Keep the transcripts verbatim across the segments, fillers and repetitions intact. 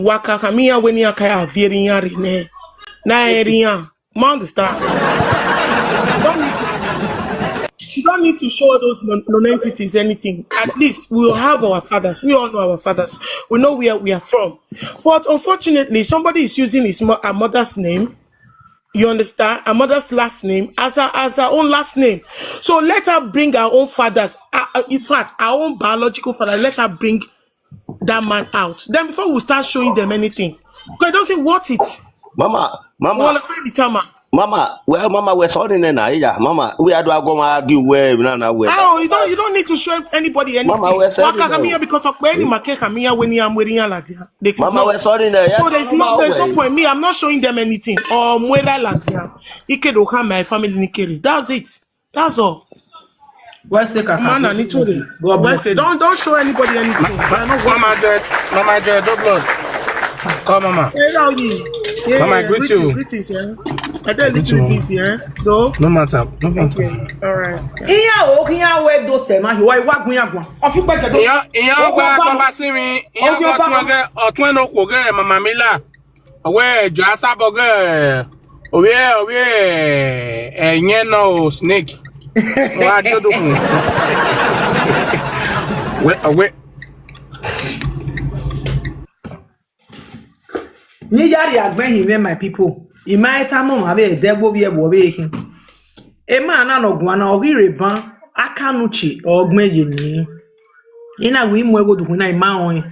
Wa ka khama iran wẹ ne iran ka ya viẹ erha iran rre nẹ. Na ẹn rre iran. Ma understand. You don't need to, you don't need to show all those non- non-entities anything. At least we will have our fathers. We all know our fathers. We know where we are from. But unfortunately, somebody is using his mo- her mother's name. You understand? Her mother's last name as her as her own last name. So let her bring her own fathers. Uh, uh, in fact, her own biological father. Let her bring that man out. Then before we start showing them anything, because it doesn't worth it. Mama, You mama, understand the time? Mama, well, mama, we're sorry, nena, yeah, mama, we are doing go argue where we now, where. Oh, you don't you don't need to show anybody anything. Mama, we're sorry, Waka come no. Here because of where the make come here when I'm wearing a ladia. They could Mama, not. We're sorry, no. So there's no there's no point. Me, I'm not showing them anything. Or mwera ladia. Ike do come my family nikere. That's it. That's all. Why say kaka? Man, I need to. God Why bless say you. Don't don't show anybody anything. I don't want Mama Joy, Mama Joy, Douglas. Come, Mama. Hey, how are you? Yeah, Mama, I yeah, greet greet you. You. Greetings, yeah. I tell you Greet to you. Be busy, yeah. No. No matter. No matter. Okay. All right. Iya o kiyan we do se ma yo wa wa gun ya gun. Ofi gbe do. Iya, iya Ogun wa ọba- baba si mi. Iya Ogun wa ọba- tun ge, ọtun no ko ge, Mama Mila. Ọwẹ ẹjọ asabọ gẹ ovbi ovbi ẹyẹn nọ o snake. Wa jodokun. Wẹ ọwẹ. Ni ya rhie agbẹn hin mwẹ, my people. I ma i tama ọmwa vbe ẹdẹ gbe ovbi ẹvbo vbe khin. Emwa na ne ọ guan na, ọ ghi rre ban, Akanuchi ọ gbẹn ye emwi. I na wẹ I mu ẹghẹ odughe na, I ma rẹn.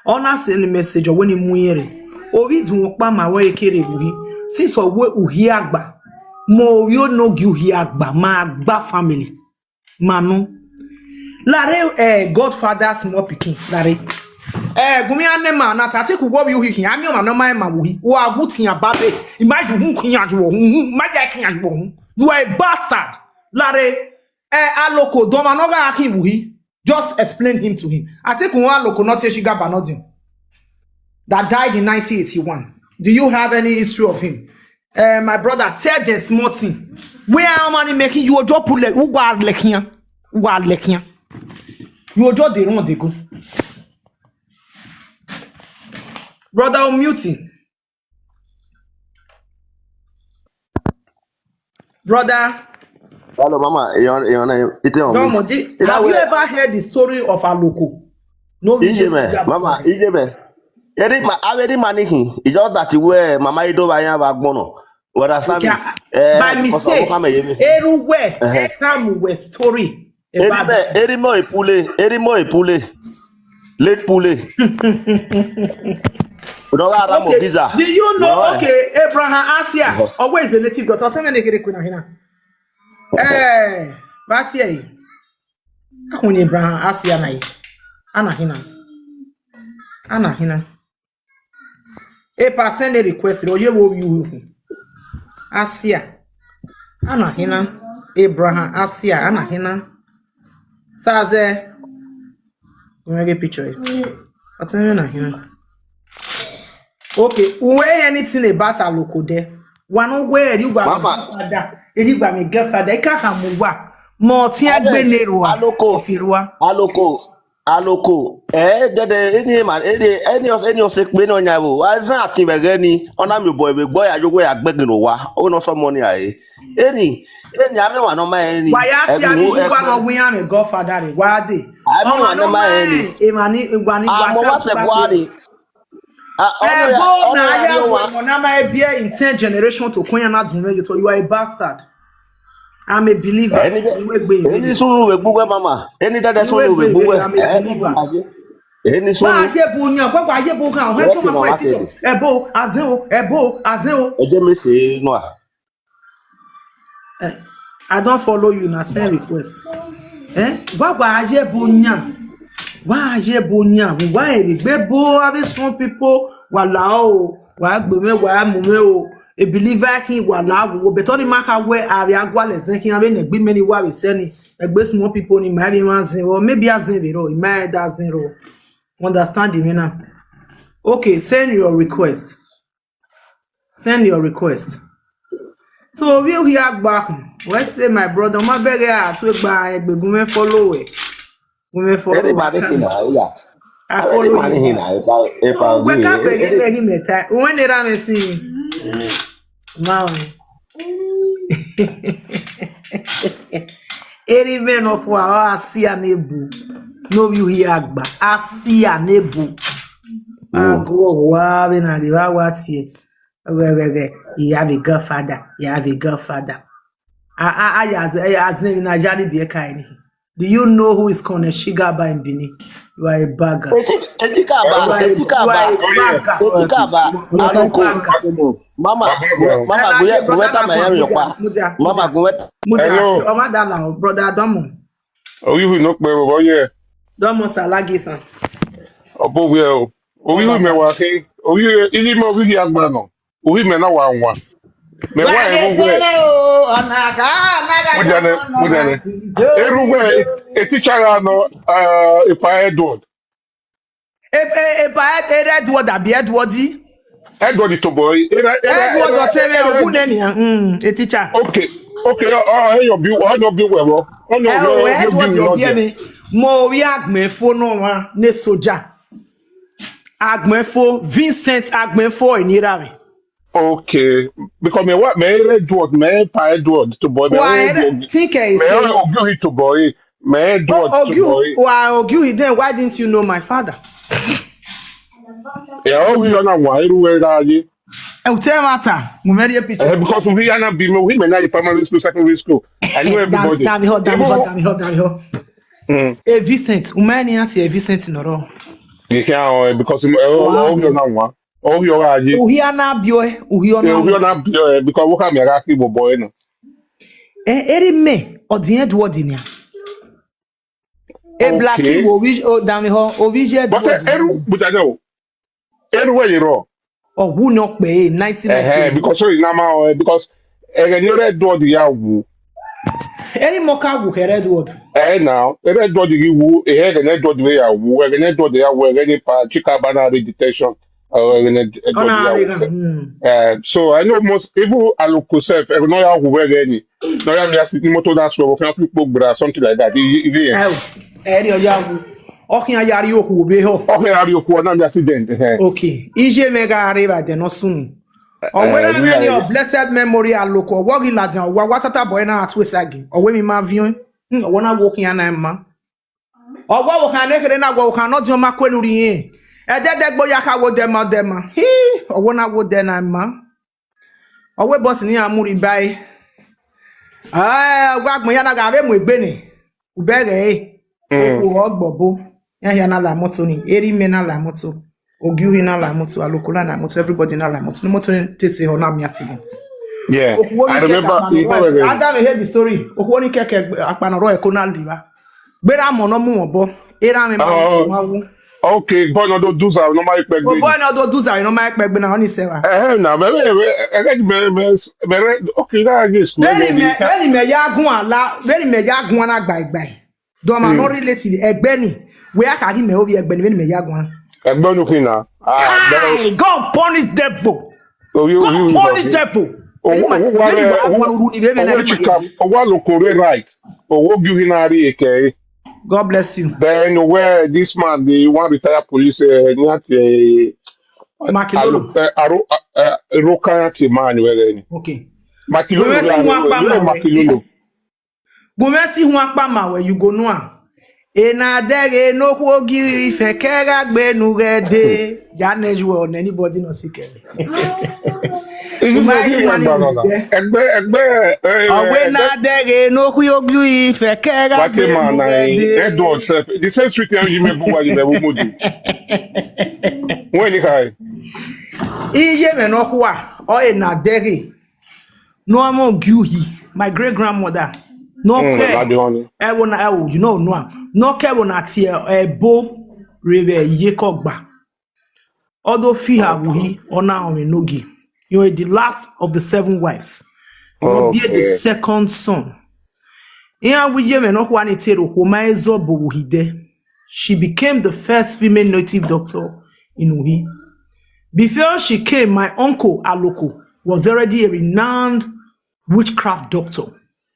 Ọ na send message, ọ wẹ ne I mu irẹn rre. Ovbi idun ọkpa ma wẹ kere vbe uhi. Since ọ wẹ uhi agba, ma ovbi onogie uhi agba, ma gba family. Ma nọ. Lare, eh, godfather small pikin, lare. Eh, gu mwẹ a ne ma na ta, te ku wọ vbe uhi khian, a miẹn ọmwa ne ọ ma rẹn ma vbe uhi. Wa gu tian babe, I ma ju hun khian ju ọ hun, hun, I ma ya khian ju ọ hun. You are a bastard. Lare, eh, Aloko, dọmwa ne ọ gha khin vbe uhi. Just explain him to him. I think one Aloko not say Shigaba nothing. That died in nineteen eighty-one. Do you have any history of him? Eh, my brother, tell them small thing. Where our money making you ojo pull like who go out like here? Who go out like here? You ojo dey run dey go. Brother, unmute him. Brother. Hello, Mama. You on, you on, you on, Domo, di- Is that have you where ever heard the story of Aloko? No, we Ije just me, got Mama, Ije me. Eri ma, I already manage him. It's just that you were Mama Ido by Yava Gbono. You understand me? Okay, Eh, by because of mistake, what I'm a- everywhere, Uh-huh. Every time we story Eri about me, Eri mo Ipule, Eri mo Ipule. Late Pule. Udo wa ra mo Okay, visa. Do you know, No, eh. Okay, Abraham Asia, Uh-huh. Always a native daughter. Tell me the Queen Ahina. Eh, but yeah. Akhuni Abraham Asia na ye. Ana hina. Ana hina. Epa send a request. Oye wo you. Asia. Ana hina. Abraham Asia. Ana hina. Saze. Let me get picture. What's in here? Okay, we hear anything about Aloko there? One where you got Mama. Father. If you got me girl father, I can't come over. Mo ti Ade, agbe ne rua. Aloko. If you rua. Aloko. Aloko. Eh, dede, any man, any, any of, any of sick men on your, why is that? Give again, on a new boy, we boy, I do where I beg no wa. Oh, no, some money, I. Any, any, I don't want no man, any. Why are you Every- you one of we am a godfather? Why are they? I don't Ọmọ want no no man, man, any. Emani, Igwani, Ah, Igwa, mo wa Igwa, se Igwa. Buhari. Ah, ọmọ ya, Ebo ọmọ na ya ya ri wo owa. Ọmọ na ma ebiẹ in ten generation to Konya na dun me, so you are a bastard. I'm a believer. Ẹni dẹ, Iwe gbe ẹni iwe. Sunu we gbugbe mama. Ẹni dada Iwe Sunu we gbe gbugbe. Iwe, I'm a Eh, believer. Ẹni Ba Sunu. Aye bo yan, gbọgbọ Aye bo gan, ọhẹ Ẹ tó kì máa náà kọ wá ẹ títọ. Kéde. Ẹbo, azẹ o, ẹbo, azẹ o. Ẹ jẹ́ mi ṣe é nù à. Eh, I don't follow you na send request. Eh? Wa wa aye bo nya. Wa aye bo nya. Wa ere gbe bo ave strong people. Wa la o. Wa gbe me wa mu me o. A believer kin wa la wo. But only ma ka we ave agwa le zen kin ave ne gbe me ni wa be se ni. Egbe small people ni ma be ma zen o. Maybe a zen be ro. Ma da zen ro. Understand me now. Okay, send your request. Send your request. So we here back. We say my brother, ma bẹghe a to gba egbe gun me follow we. Gun me follow Ẹni we, ma de kina, yeah. I follow you. Uwẹ ka bẹghe mẹ ghi mẹ ta, uwẹ ne erha mwẹ sin. Ma o. Erha mwẹ nọkhua, ọ Asia ne bu, ne ovbi uhi agba, Asia ne bu. A gu owa vbe na ghe vbe a wa tie. Ghẹ, ghẹ, ghẹ, I have a godfather, I have a godfather. A, a, a ya zẹ, a zẹ emwi ne a ya rhie biẹ ka ẹre. Do you know who is Colonel Shigaba in Benin? You are a bagger. Etikaba, Etikaba, Etikaba, Aloko. Mama, mama, gu wẹ, gu wẹ tama ya emwi ọkpa. Mama, gu wẹ. Mudia, hello. Ọmwa da la o, brother Adomo. Oyi hu no kpe vbọ ye. Domo Salagi san. Ọbo wiẹ o. Oyi hu mẹ wa khin. Oyi, ili mẹ ovbi uhi agba nọ. Uhi mẹ na wa wan. Mẹ wa ẹvbo wẹ. Mudia nẹ, mudia nẹ. Erha uwẹ, e teacher gha nọ, eh, epa Edward. E, e, epa Ed-, erha Edward abi Edward? Edward tobọ ẹre. Erha, erha, Edward erha, ọtẹn mwẹ erha. Ogun nẹ nian. Mm, e teacher. Okay, okay, ọ, ọ, ọ yọ bi, ọ yọ bi wẹ vbọ. Ọ yọ, ẹ o, ọ yọ bi Edward wẹ ọ nọ biẹ diẹ. Mẹ, mo ovbi Agbẹnfo nọ mwa ne soja. Agbẹnfo, Vincent Agbẹnfo eni erha mwẹ. Okay, because mẹ wa, mẹ erha Edward, mẹ epa Edward tobọ ẹre, mẹ wa erha Edward. Think ẹ mẹ ise. Ogie uhi tobọ ẹre, mẹ Edward tobọ ẹre. Wa Ogie uhi, then why didn't you know my father? Yeah, ọ wi ọna wa, erha uwẹ gha ye. Ẹ, u te ẹmwata, mu mwẹ rhie picture. Eh, because uhi ya na bi mẹ, uhi mẹ na ye primary school, secondary school. I know everybody. Dami, dami, even dami, dami, dami, dami. Mm. E Vincent, u ma rẹn ne iran tie Vincent nọ rrọọ. Ye khian, eh, because, eh, ọ, ọ wi ọna wa. Ọ wi ọna ye. Uhi a na biẹ, uhi ọna. Eh, uhi ọna biẹ, eh, because wo ka mi a gha khin bọbọ ẹre nọ. Eh, erha mẹ, ọ diẹn Edward nian. E black wo, ovbi, o, dami họ, ovbi iye Edward. But, eh, erha, but I know. Erha uwẹ ye rrọọ. Ọ wu ne ọ kpẹ, eh, nineteen ninety. Eh, because so na ma, eh, because ẹghẹ ne erha Edward ya wu. Erha mọ ka wu kherhe Edward. Eh, now, erha Edward ghi wu, eh, ẹghẹ ne Edward vbe ya wu, ẹghẹ ne Edward ya wu, ẹghẹ ne epa Shigaba na rre detention. Ọ na rre gha, hmm. Eh, so I know most, even Aloko sef, eh, ne ọ ya hu vbe ẹghẹ ni, ne ọ ya mia accident, moto na suẹ, ọ khian fi ukpo gbra, something like that. I, I, I, eh, ẹ ri ọ ya hu, ọ khian ya rrie okhuo vbe họ. Ọ khian ya rrie okhuo, ọ na mia accident, eh. Okay, iye mwẹ gha rre vbe ẹdẹ ne ọ sunu. Ọ wẹ, eh, erha mwẹ ni, blessed memory Aloko, ọ wẹ ọ ghi ladian, ọ wa wa tata bọ ẹre na tu esagi, ọ wẹ emwi ma viọn, hmm, ọ wẹ ọ na wo khian na ma. Ọ wẹ ọvbokhan ne kherhe na, wẹ ọvbokhan ne ọ diọn ma kue ne u rhie irẹn. Ẹdẹdẹgbe ya kha wo odẹ ma, odẹ ma. Hi, ọ wẹ ọ na wo odẹ na ma. Ọ wẹ bọsi ne iran mu rre iba ẹre. Eh, ọ wẹ agbọn hia na gha vbe mu egbe nẹ. U bẹghe ẹre. Mm. Okhuo ọ gbe ọbo. Iran hia na la moto ni. Erha mwẹ na la moto. Ogie uhi na la moto. Aloko na la moto. Everybody na la moto. Ne moto te sẹ họ na miẹn accident. Yeah, okhuo ni I remember. Kẹkẹ, I remember. Adam hear the story. Okhuo ni kẹkẹ akpa ne ọ rrọọ ẹko na leva. Gberra mọ ne ọ mu mwẹ obọ, erha mwẹ ma, oh, ma wu. Okay, boy ne ọ do duza ne ọ ma kpẹ gbe. Boy ne ọ do duza ne ọ ma kpẹ gbe na, ọ ni sẹ evba. Eh, na, mẹ, mẹ, mẹ, mẹ, mẹ, mẹ, okay, na ye school. Vbene mẹ, vbene mẹ ya guan la, vbene mẹ ya guan na gbaegbae. Dọmwa, hmm, nọ relate ẹgbẹ ni. Wẹ a kha ghi mẹ ovbi ẹgbẹ ni, vbene mẹ ya guan. Ẹgbẹ unu khin na. Ah, kai, God punish devil. Oyo, God punish devil. Owo, owo wa, owo, owo chika, owo Aloko re right. Owo Ogie uhi na rrie kẹre. God bless you. Then where this man, the one retired police, eh, nian tie, eh, Makilolo. Aro, eh, Aro, eh, eh, Roka nian tie man where ni. Okay. Makilolo, we will see one Makilolo. Gu mwẹ si huan kpa ma wẹ, you go know am. Ena dẹghe ne okhuo gi fẹkẹ gha gbe ne u ghẹ dee. Ya nẹ you or anybody nọ si kẹ. Ẹgbẹ, ẹgbẹ, eh, ọ wẹ ena dẹghe ne okhuo gi fẹkẹ gha gbe ne u ghẹ dee. Edward sef, the same street yẹn yi mẹ bu wa yi mẹ bu modu. Wẹ ni khai. Iye mwẹ nọkhua, ọ ena dẹghe. Ne ọ mwẹ Ogie uhi, my great grandmother. Ne ọ kẹ ẹvbo na, ẹvbo, you know, ne ọ kẹ ẹvbo na tie ẹbo rre vbe iyeke ọgba. Ọ do fi iha vbe uhi, ọ na rọnmwẹ enogie. You know, the last of the seven wives. Ọ biẹ the second son. Iran wẹ iye mwẹ nọkhua ni te rre okhuo ma zẹ obọ vbe uhi dẹ. She became the first female native doctor in Uhi. Before she came, my uncle Aloko was already a renowned witchcraft doctor.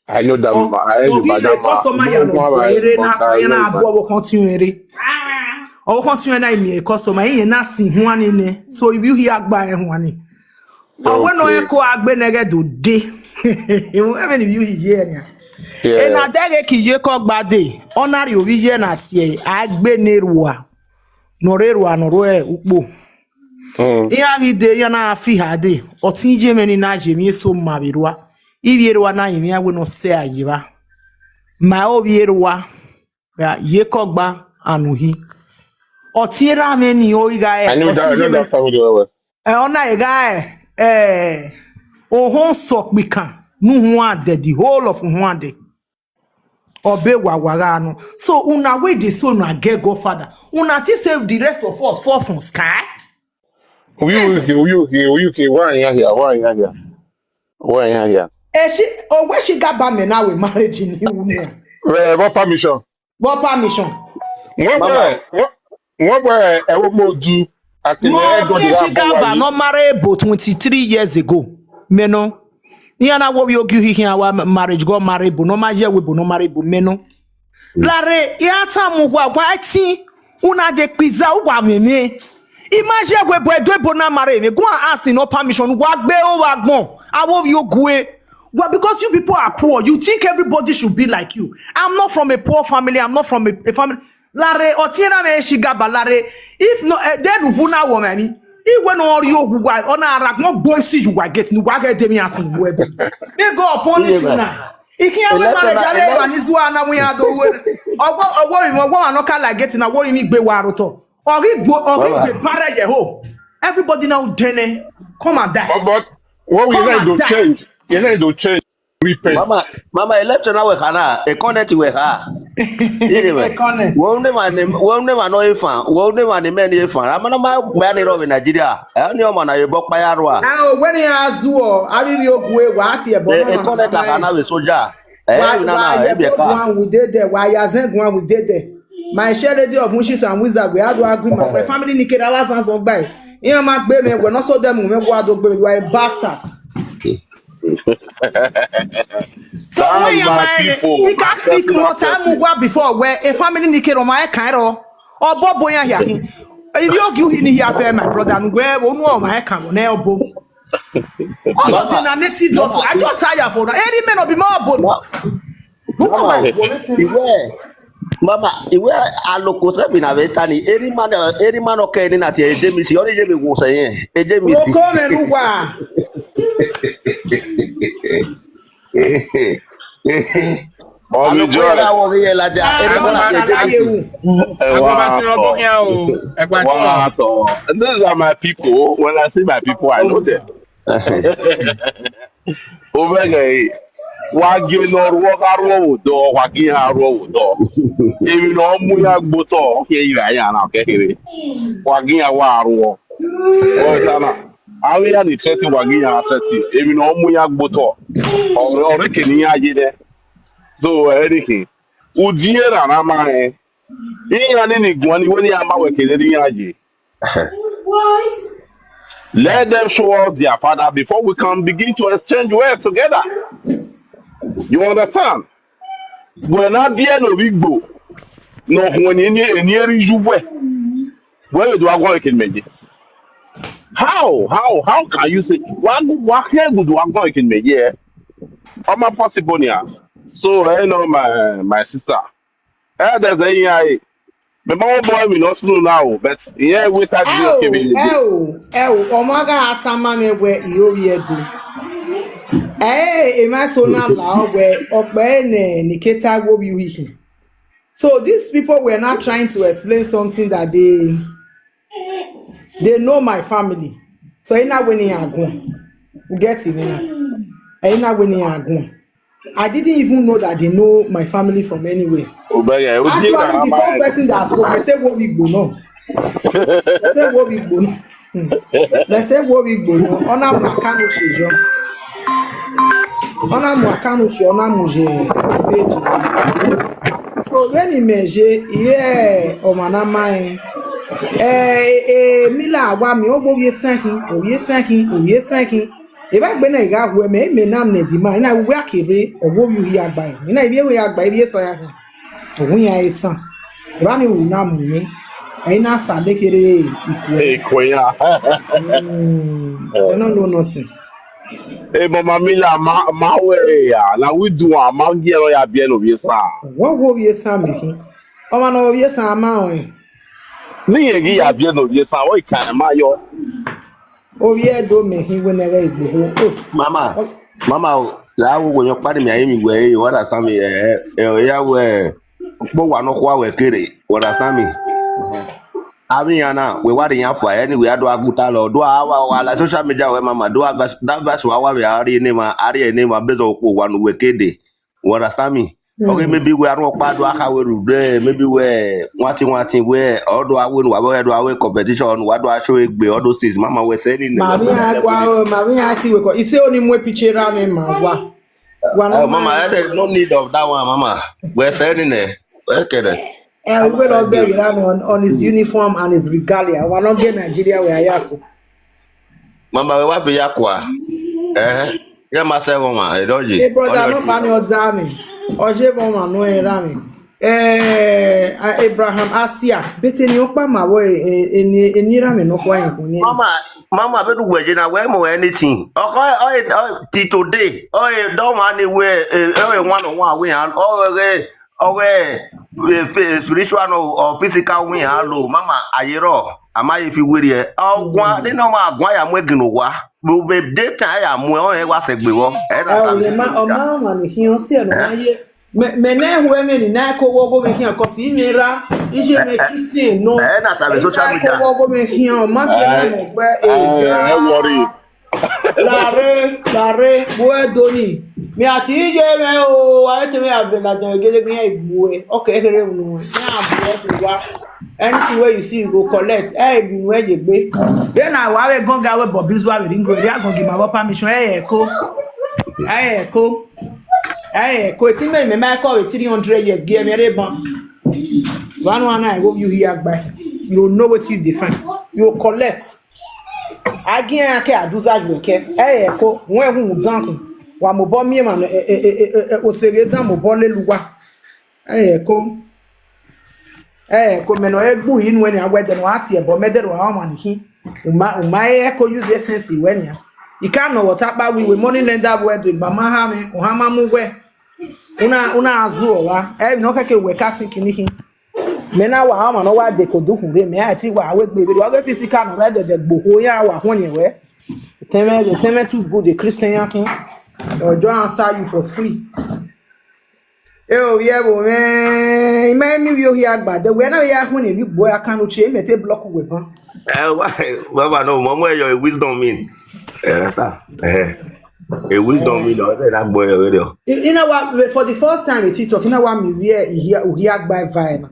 I know that man. I know that man. Customer ya no ere na, na gbo wo kan ti ere. Ọvbokhan ọtiọnrẹn na i miẹn customer, irẹn na sin huan ni nẹ, so ivbi uhi a gba rẹn huan ni. Ọ wẹ ne ọ rẹn ko a gbe ne ẹghẹ do de. Ẹmwẹ ne ivbi uhi ye nian. Ena dẹghe ke iyeke ọgba dee, ọ na rhie ovbi iye na tie a gbe ne erua, ne ọ rre erua ne ọ rre ukpo. Iran ghi dee, iran na fi ha dee, ọtẹn iye mwẹ ni na ye emwi eso ma vbe erua. Ivbi erua na rinmwian wẹ ne ọ sẹ a ye evba. Ma ovbi erua, iyeke ọgba, anu hi. Ọtẹn erha mwẹ ni ọ gha ẹ, ọtẹn iye mwẹ. Ẹ, ọ na gha ẹ, ẹ, ohọn sọkpikan ne uhuan dẹ, the whole of uhuan dẹ. Ọ be wa wa gha nọ. So una wey dey say una get godfather, una think say the rest of us fall from sky? Uyu khe, uyu khe, uyu khe, wa yan hia, wa yan hia. Wa yan hia. Eshi, owẹ shi gaba mẹ na wẹ marriage ni wu nẹ. Vbe, vbe permission. Vbe permission. Wọ́n Mama. Bẹ, wọ́n, wọ́n bẹ ẹwọ mo du. Àti Mo ẹgbẹ́ ti wa shi bọ gaba wa nọ marry ebo twenty-three years ago. Mẹ nọ. Iran na wo vbe ogi uhi khian wa marriage go marry ebo, nọ ma ye ẹvbo ebo, nọ marry ebo, mẹ nọ. Lare, I a ta mu uwa, wa ẹtin, una de kpiza, uwa mwẹmwẹ. I ma ye ẹvbo ebo, ẹdo ebo na marry mwẹ, go and ask no permission, wa gbe o wa gbọn, a wo vbe ogue. Well, because you people are poor, you think everybody should be like you. I'm not from a poor family, I'm not from a, a family. Lare, ọtiẹn na mwẹ shi gaba lare. If no, eh, then who na wo me? Iwe no ori ogu wa, ọ na ra gbọn gbo isi you wa get, ni wa get dem ya sun we do. May God punish you now. I can't wait marriage, I want is one, and we are the way. Ọwọ, ọwọ mi, ọwọ wa no ka like get na, wo mi gbe wa ro to. Ọ ghi gbe, ọ ghi gbe bare ye ho. Everybody now dene, come and die. But, but what we Come need and to die. change, you need to change. Repent. Mama, mama, election na wẹ kha na, e connect wẹ kha. Ire mẹ. E connect. Wẹ ne ma ne, wẹ ne ma no efan, wẹ ne ma ne mẹ ni efan. Ama na ma gba ni rọ vbe Nigeria. Ẹ ni ọmọ na ye bọ kpa ya rua. Ah, wẹ ni a zuọ, a bi bi ogue, wa ti ẹbọ E, na e ma connect na a kha na vbe soja. Ẹ Wa, na wa na, ye e bi go ẹka. Guan, we dey there. Wa ya zen Guan, we dey there. My share lady of Wishes and Wizard, we had to agree, my family ni kere ala zan zan gba. Iran ma gbe me, we no so dem, we wa do gbe, you are a bastard. So That's when you my mind, people. He can speak more time, we go before, where a family ni kere my kind of, or Bobo ya ya. If you give him here, fair, my brother, and where, oh no, my kind of, ne Obo. All of them are native doctor. I don't tire for that. Any men of the more Bobo. Mama, iwe, mama, iwe aloko se bi na vbe ta ni, eri man, eri man ọ kẹ ni na tie James, ọ ni James wo se yẹn, e James. Oko mẹ nu wa. Ọmọ Aloko ìjọ ya wọ ghi yẹ ladian, eri man na tie James. Agbọba sin ọbọ khian o, ẹgba Wow, tọ. These are my people. When I see my people, I know them. Ovẹghẹ ẹre, wa gie ne ọ rhuọ gha rhuọ vbe odọ, wa gie iran rhuọ vbe odọ. Emwi ne ọ mu iran gbe otọ, ọ khian ivbi iran na kẹkherhe. Wa gie iran wa rhuọ. Wẹ ta na, avbe iran ni sẹtin, wa gie iran sẹtin. Emwi ne ọ mu iran gbe otọ, ọ, ọ rre eke ne iran ye nẹ. So, ẹre khin. Udiẹn ra na ma rẹn. Iran ni ni guan ni wẹ ne iran ma wẹ kere ne iran ye. Let them show us their father before we can begin to exchange words together. You understand? Wẹ na viẹ ne ovbi Igbo, ne ọ khuẹn eni, eni eri yu wẹ. Wẹ vbe do agbọn eke mẹ ye. How? How? How can you say? Wa gu, wa khian gu do agbọn eke mẹ ye. Ọ ma possible nia. So, eh, no, my, my sister. Eh, there's a, I, me ma bọ mi no sunu now, but yeah, we start to Ẹ o, give me. Ẹ o, ẹ o, ọmọ gha tama mwẹ wẹ I ovbi Ẹdo. Ẹ, emwa eso na la ọ wẹ ọkpẹ ne ni ke ta wo vbe uhihi. So these people were not trying to explain something that they, they know my family. So ẹ i na wẹ ne iran guan. You get it, man? Ẹ i na wẹ ne iran guan. I didn't even know that they know my family from anywhere. Obere, o di Actually, the first person that spoke, let's say, what we go no. Let's say, what we go no. Hmm. Let's say, what we go no. Ona mu akanu shejo. Ona mu akanu she, ona mu je. So when he measure, yeah, o mana mai. Eh, eh, mila wa mi, o gbo ye sahin, o ye sahin, o ye sahin. Evba egbe na I gha hu ẹmwẹ, imẹ na nẹ dima, I na wẹ a kere, ọ wo vbe uhi agba, I na ivbi ewe agba, ivbi esan ya khin. Ọ wu iran esan. Evba ni ru na mu mwẹ. Ẹi na sa dekere ikue. Ikue ya. Mm, I don't know nothing. Hey, Mama Mila, ma ma wẹ ya. Na we do am, ma gi ẹre ya biẹ ne ovbi esan. Wọ wo ovbi esan mẹ khin. Ọmwa ne ovbi esan ma rẹn. Ne irẹn ghi ya biẹ ne ovbi esan, ọ i ka ma yọ. Ovbi Ẹdo mẹ khin wẹ ne ẹghẹ igboho. Oh. Mama, mama, o, la wo wo yan kpari mi ayi mi wẹ, you understand me? Eh, eh, ya wẹ, kpo wa nọ khua wẹ kere, you understand me? Avbe iran na, wẹ wa rhie iran fua, anyway, a do a guta lọ, do a wa wa la social media wẹ mama, do a verse, that verse wa wa vbe a rhie ne emwa, a rhie ne emwa, bezọ okpo wa nu wẹ kede, you understand me? Ọghe maybe wẹ arhuẹn ọkpa do a kha wẹ rhurẹ, maybe wẹ wantin wantin wẹ, ọ do a wẹ ne uwa vbe do a wẹ competition, ne uwa do a show egbe, all those things, mama wẹ sẹ ni nẹ. Ma vbe iran gua, ma vbe iran ti wẹ kọ, ite oni mu picture ra mẹ ma wa. Wa no, mama, mind. Eh, there is no need of that one, mama. Wẹ sẹ ni nẹ, wẹ kẹrẹ. Eh, we love beg that on, on his uniform and his regalia. Wa no get Nigeria wẹ a ya ko. Mama, wẹ wa be ya kua. Eh, ye ma sẹ vbe ọmwa, e dọ ye. Hey, brother, no ban your dami. Ọ ye vbe ọmwa no e ra mi. Eh, Abraham Asia, bete ni ọkpa ma vọ, eh, eh, eni, eni ra mi no kwa yin kun ni. Mama, mama, be du wẹ ye na, wẹ mo anything. Ọ, ọ, ọ, ọ, till today, ọ, e dọ ma ni wẹ, eh, ọ, e one on one wẹ, ọ, ọ, ọ, ọ, eh, eh, spiritual no, or physical win a lo, mama, a ye rrọọ, a ma ye fi werriẹ. Ọ guan, ne ọ ma guan ya mu egin ne owa. Vbe daytime ya mu, ọ rẹn wa sẹ egbe vbọ. Ẹ na ta vbe. Ẹ, ọ ma, ọ ma ọmwa ni khian si ẹre nọ, eh? Ma ye, mẹ, mẹ ne hu ẹmwẹ ni na ko wo go mẹ khian, cause imẹ ra, iye mẹ Christian nọ. Ẹ na ta vbe social media. Ko wo go mẹ khian, ọ ma ke na hẹ gbe, eh, eh, ẹ worry. Lare, lare, vbe Ẹdo ni. Mẹ a ti ye mwẹ o, a te mwẹ a vẹ ladian gele gbe iran egbuẹ. Okay, khere unu. Iran buẹ so wa. Anything wey you see, you go collect. Ẹ i bu nuẹ ye egbe. Vbene a wa vbe gọngọ avbe Bobriswa vbe Ring Road, a gọngọ ima vbe permission, ẹ i ẹko. Ẹ i ẹko. Ẹ i ẹko, eti mẹ, mẹ ma ẹko vbe three hundred years, gie mwẹ rre ban. One one nine, I hope you hear gbae. You know what you define. You collect. A gi iran ke a do uzayu ẹkẹ, ẹ i ẹko, wẹ hu udankun, wa mobọ miẹn emwa ne, eh, eh, eh, eh, eh, oseghe dan mobọ lele uwa. Ẹ i ẹko, ẹ i ẹko, mẹ ne ọ re gbu yi nuẹn nian, wẹ ẹdẹ ne ọ ra tie ẹbọ, mẹ ẹdẹ ne ọ ra ọmwa ni khin. U ma, u ma i ẹko use sense wẹ nian. I ka nọ wẹ ọta kpa wẹ, wẹ money lender vbe Ẹdo, egba ma ha mwẹ, ohan ma mu wẹ. Una, una zu ọre, ẹ, emwi ne ọ khẹke wẹ ka tin kini khin. Mẹ na wa ọmwa ne ọ wa deko dukhun rre, mẹ a ti wa wẹ egbe vberriọ, ọ ghe physical ne ọ rre ẹdẹdẹ gbe okhuo, iran wa khuọnniẹn wẹ. Etẹn mwẹ, etẹn mwẹ too good, a Christian yan khin. They'll just answer you for free. E ovbi ẹvbo mwẹ, I ma miẹn ivbi ohia agbada, wẹ na vbe ya khuẹnniẹn vbe igbo ya kan uche, mẹ te block wẹ ban. Eh, why? Baba, no, mama, your wisdom mean. Eh, that's that. Eh. A wisdom mean, ọ rẹ na gbọ yọ vberriọ. I, I na wa, for the first time in TikTok, I na wa mi vbe ihia, uhia gba eva na.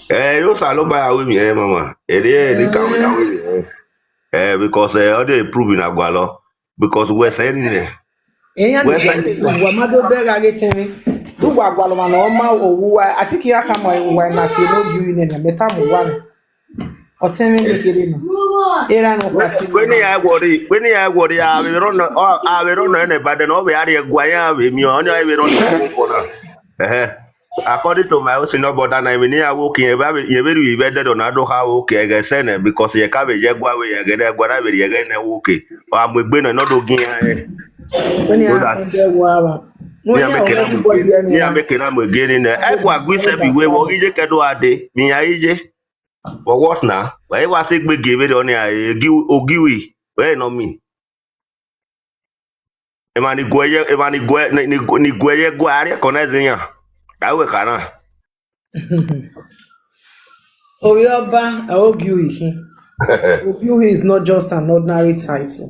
Eh, yo sa lo ba ya we mi, eh, mama. Ere, ere ka we na we mi, eh. Eh, because, eh, ọ de prove na gualọ. Because we sẹ ni nẹ. Eyan ni wa ma do bẹghe gha ghe tẹn mwẹ. Du wa gualọ ọmwa ne ọ ma owu wa, a ti ke ya khama owa na tie ne ovbi uhi nẹ, mẹ tama uwa nẹ. Ọtẹn mwẹ ni kherhe nọ. Erha nọ kha si. Vbene iran worry, vbene iran worry, a vbe rhọnọ, a vbe rhọnọ ẹnẹ badẹ ne ọ vbe a rhie ẹguae iran vbe miẹn, ọni a vbe rhọnọ ẹnẹ vbe obọ na. Ẹhẹ. According to my own senior brother na, emwi ne iran wo ke, rẹn vbe rhie vbe ẹdẹdẹ na do kha wo ke ẹghẹ sẹ nẹ, because irẹn ka vbe ye ẹguae vbe ẹghẹ ne ẹguae na vbe rhie ẹghẹ nẹ wo ke. Ọ gha mu egbe nọ, ne ọ do gi iran rẹn. Wẹ ne iran kẹdẹ wa vba. Iran mẹ kere mu egbe, iran mẹ kere mu egbe ni nẹ. Ẹguae gui sẹ bi wẹ vbe ọ ghi ye kẹdo a dee, vbe iran ghi ye. But what na? Wẹ i wa sẹ egbe gie vberriọ nia, e gi, ogiu i, wẹ nọ mi. Emwa ni guẹ ye, emwa ni guẹ, ni, ni, ni guẹ ye ẹguae, a rhie ẹko na ẹzẹ iran. A wẹ kha na. Ovbi Ọba, a Ogiuhi khin. Ogiuhi is not just an ordinary title.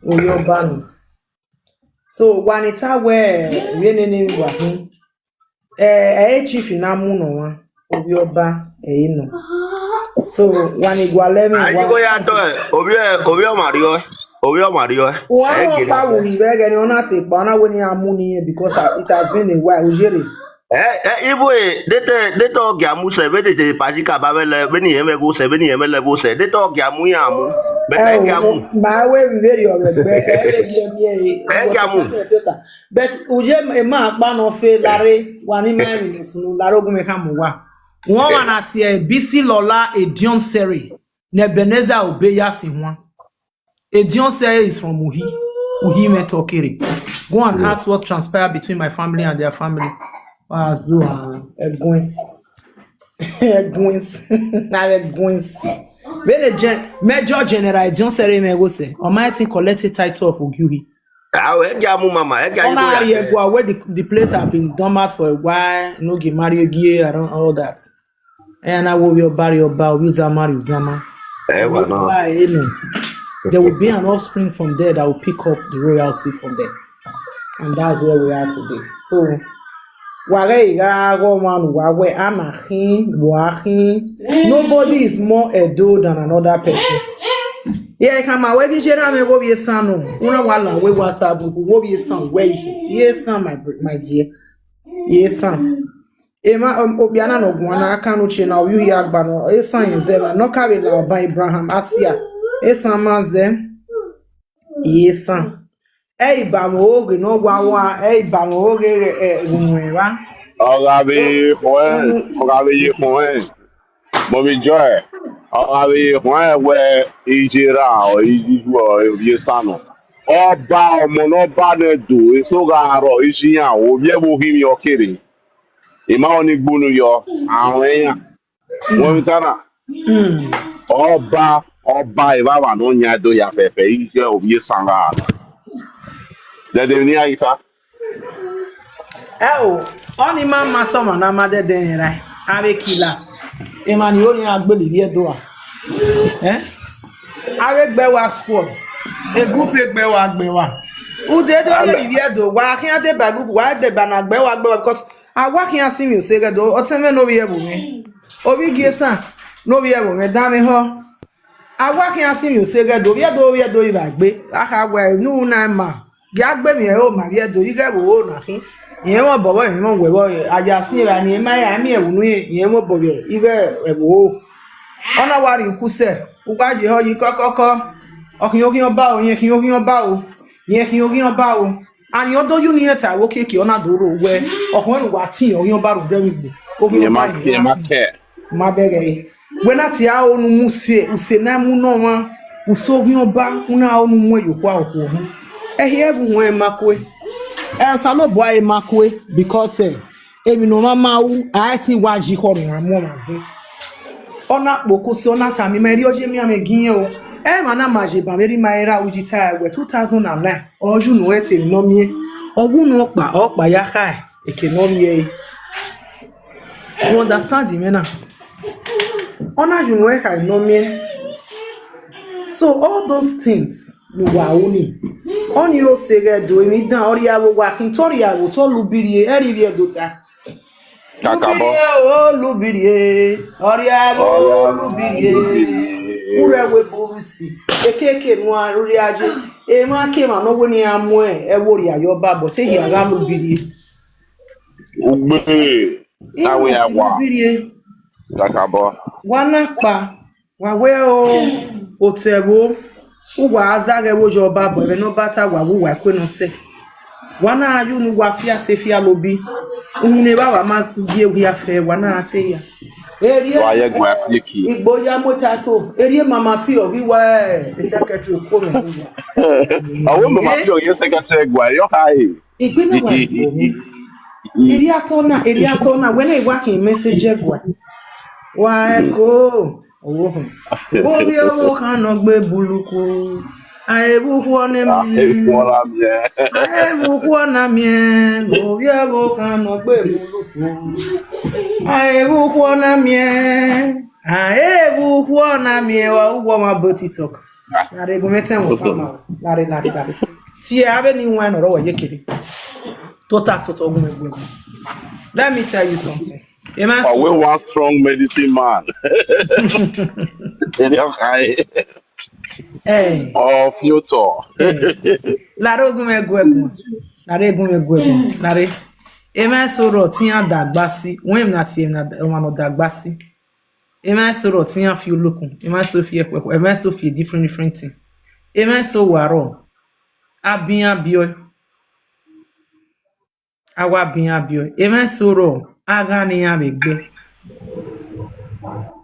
Ovbi Ọba nọ. So, wa ni ta wẹ, vbene ne emwi wa khin. Eh, ẹ i re chief na mu nọ mwa, Ovbi Ọba, ẹ i nọ. So, wa ni gualọ ẹmwẹ wa. Ayi ko ya tọ ẹ, ovbi ẹ, ovbi ọmwa rriọ ẹ, ovbi ọmwa rriọ ẹ. Uwa ẹ rọ gele kpa vbe uhi vbe ẹghẹ ne ọ na te kpa, ọ na wẹ ne iran mu ne irẹn because it has been a while, u yere. Eh, eh, ibo e, de te, de te ọ gia mu sẹ, vbe de te Pashika ba vbe lẹ, vbene irẹn mwẹ gho sẹ, vbene irẹn mwẹ lẹ gho sẹ, de te ọ gia mu iran mu, bẹghe ẹ gia mu. Ma wẹ vbe vberriọ vbe ẹgbẹ, ẹ vbe gie miẹn e. Ẹ gia mu. But u ye ma kpa nọ fe lare, wa ni ma emwi ne sunu, lare ogun mwẹ khama uwa. One man at here, B C Lola, Edion Sere, Nebeneza Obeya Sinwan. Edion Sere is from Uhi. Uhi Metokere. Go and ask what transpired between my family and their family. Azua, Eguins. Eguins. Na Eguins. When the gen-, Major General Edion Sere me go say, Almighty collect a title of Ogiuhi. Awe, ẹgia mu mama, ẹgia Ọna yi rhie ẹguae where the, the place have been dormant for a while, no get married again, and all that. And I will be Obari Oba, Uzama Uzama. Ẹwa nọ. There will be an offspring from there that will pick up the royalty from there. And that's where we are today. So, wa ghẹ gha ghe ọmwa ne uwa wẹ, a na khin, wa khin. Nobody is more Edo than another person. Yeah, I can ma wẹ ghi jere amẹ vbe ovbi esan nọ. Una wa la wẹ WhatsApp group, vbe ovbi esan wẹ ihe. Ye san, my br-, my dear. Ye san. Emwa, um, okpia na ne ọ guan na, a kan ne uche na, ovbi uhi agba nọ, esan ye zẹ, ne ọ ka vbe la ọba Abraham, Asia. Esan ma zẹ. Ye san. Ẹ i ba mwẹ oghe ne ọ wa wa, ẹ i ba mwẹ oghe, ẹ, ẹ, unu ẹmwẹ. Ọ gha vbe khọn ẹn, ọ gha vbe ye khọn ẹn. Mummy Joy, ọ gha vbe ye khọn ẹn wẹ iye ra, ọ iye iyu, ọ ovbi esan nọ. Ọba, ọmọ ne ọba nẹ do, eso gha rrọọ, iye iran, ovbi ẹvbo khin emwi ọ kere. I ma rẹn ọni gbunu yọ, a ruẹn iran. Wẹ vbe ta na? Mm. Ọba, ọba evbavba ne ọ yan do ya fẹfẹ, iye ovbi esan gha rrọọ. Dẹdẹ emwi ne iran ghi ta. Ẹ o, ọni ma ma sẹ ọmwa ne a ma dẹdẹ rẹn rae, avbe kila, emwa ni ho ne iran gbele ivbi Ẹdo a. Eh? Avbe gbe wa squad, e group egbe wa gbe wa. Ude do rhie ivbi Ẹdo, wa khian deba group, wa deba na gbe wa gbe wa, because a wa khian si mwẹ use ghe do, ọtẹn mwẹ ne ovbi ẹvbo mwẹ, ovbi igie esan ne ovbi ẹvbo mwẹ, danmwehọ. A wa khian si mwẹ use ghe do, ovbi Ẹdo, ovbi Ẹdo i vba gbe, a kha wẹ ne u na ma. Gie a gbe emwi ẹre ma vbe Ẹdo, ighẹ ẹvbo ro na khin. Irẹn mwẹ obọ vbe, irẹn mwẹ uwẹ vbe, a ya si ra ni, ma ya miẹn ẹvbo unu, irẹn mwẹ obọ vbe ighẹ ẹvbo ro. Ọ na wa rhie uku sẹ, u wa ye ehọ yi kọkọkọ. Ọ khian oghian ọba o, irẹn khian oghian ọba o, irẹn khian oghian ọba o. Ani ọ do ye unu irẹn ta vbe okiekie, ọ na do rho wẹ, ọkhọe ne uwa tin oghian ọba rhunmwuda ẹmwẹ igbo, oghian Irẹn ọba ma, irẹn irẹn ma kẹ. Ma bẹghe ẹre. Wẹ na tie aro ne u mu use, use ne a mu ne ọmwa, use oghian ọba, u na aro ne u mu ẹre ye okhuo okhuo họn. Ẹhi ẹvbo uhunmwu ma kue. Ẹ, Osanobua ẹre ma kue, because, eh, emwi ne ọmwa ma ru, a i te wa yi khọ ne a mu ọmwa zẹ. Ọ na kpokose, ọ na tama ima, erriọ ọ ye mianmwẹ gie irẹn o. Ẹ, emwa na ma ye ban vberriọ ima ra uyi ta wẹ two thousand and nine, ọ ye unu ẹre te emwi ne ọ miẹn. Ọ wu unu ọkpa, ọkpa ya kha eke ne ọ rhie ẹre. You understand imẹ na? Ọ na ye unu ẹre kha emwi ne ọ miẹn. So all those things ne uwa ru ni, ọni ose ghẹ do emwi dan, ọ rhie avbe owa khin, te ọ rhie avbe otọ lubi rrie, ẹ rhie ivbi Ẹdo ta. Kakabọ. Lubi rrie o, lubi rrie, ọ rhie avbe o, lubi rrie. Urẹ wẹ ebo ru isi, ekeke ne uwa rhie aye, emwa ke emwa ne ọ wẹ ne iran mu ẹvbo rhia ye ọba, but ehia gha lubi rrie. Ugbe, Iran tawe must ya wa. Lubi rrie. Kakabọ. Wa na kpa, wa wẹ o, otọ ẹvbo, uwa a zagha ẹvbo ye ọba, but ẹmwẹ ne ọba ta wa vbe uwa ẹkue nọ sẹ. Wa na ye unu, wa fia te fia lobi. Unu ne evbavba ma gie wia fẹ, wa na te ya. Erriọ Wa ye gua fiki. Igbo ya mu tato. Erriọ mama pi ọ ghi wa ẹ, secretary ko mẹ. Awe mama pi ọ ye secretary gua, yo ha e. Igbe na wa igbo ni. Erriọ atọ na, erriọ atọ na, wẹ na wa khin message gua. Wa ẹko. Owo họn. Ovbi ọvbokhan ne ọ gbe buluku. A e vbe ukhuọ ne Ah, miẹn. Efuọla miẹn. A e vbe ukhuọ na miẹn. Ovbi ọvbokhan ne ọ gbe buluku. A e vbe ukhuọ na miẹn. A e vbe ukhuọ na miẹn. Wa uwọ ma bo TikTok. Lare gun mẹ tẹ wọn fama. Lare, lare, lare. Tie avbe ni wan nọ rọ wẹ ye kere. Tota sọtọ gun mẹ gue gun. Let me tell you something. Amen. Awe one strong medicine man. Ede ọ kha e. Eh. Ọ fi otọ. Eh. Lare gun mẹ gue gun. Lare gun mẹ gue gun. Lare. Emwa eso rọ te iran dagba si. Wẹ emwi na tie emwa na, emwa ne ọ dagba si. Emwa eso rọ te iran fi olokun. Emwa eso fi ẹkhuẹkhue. Emwa eso fi different, different thing. Emwa eso wa rọ. A bian biẹ. A wa bian biẹ. Emwa eso rọ, a gha ne iran vbe gbe.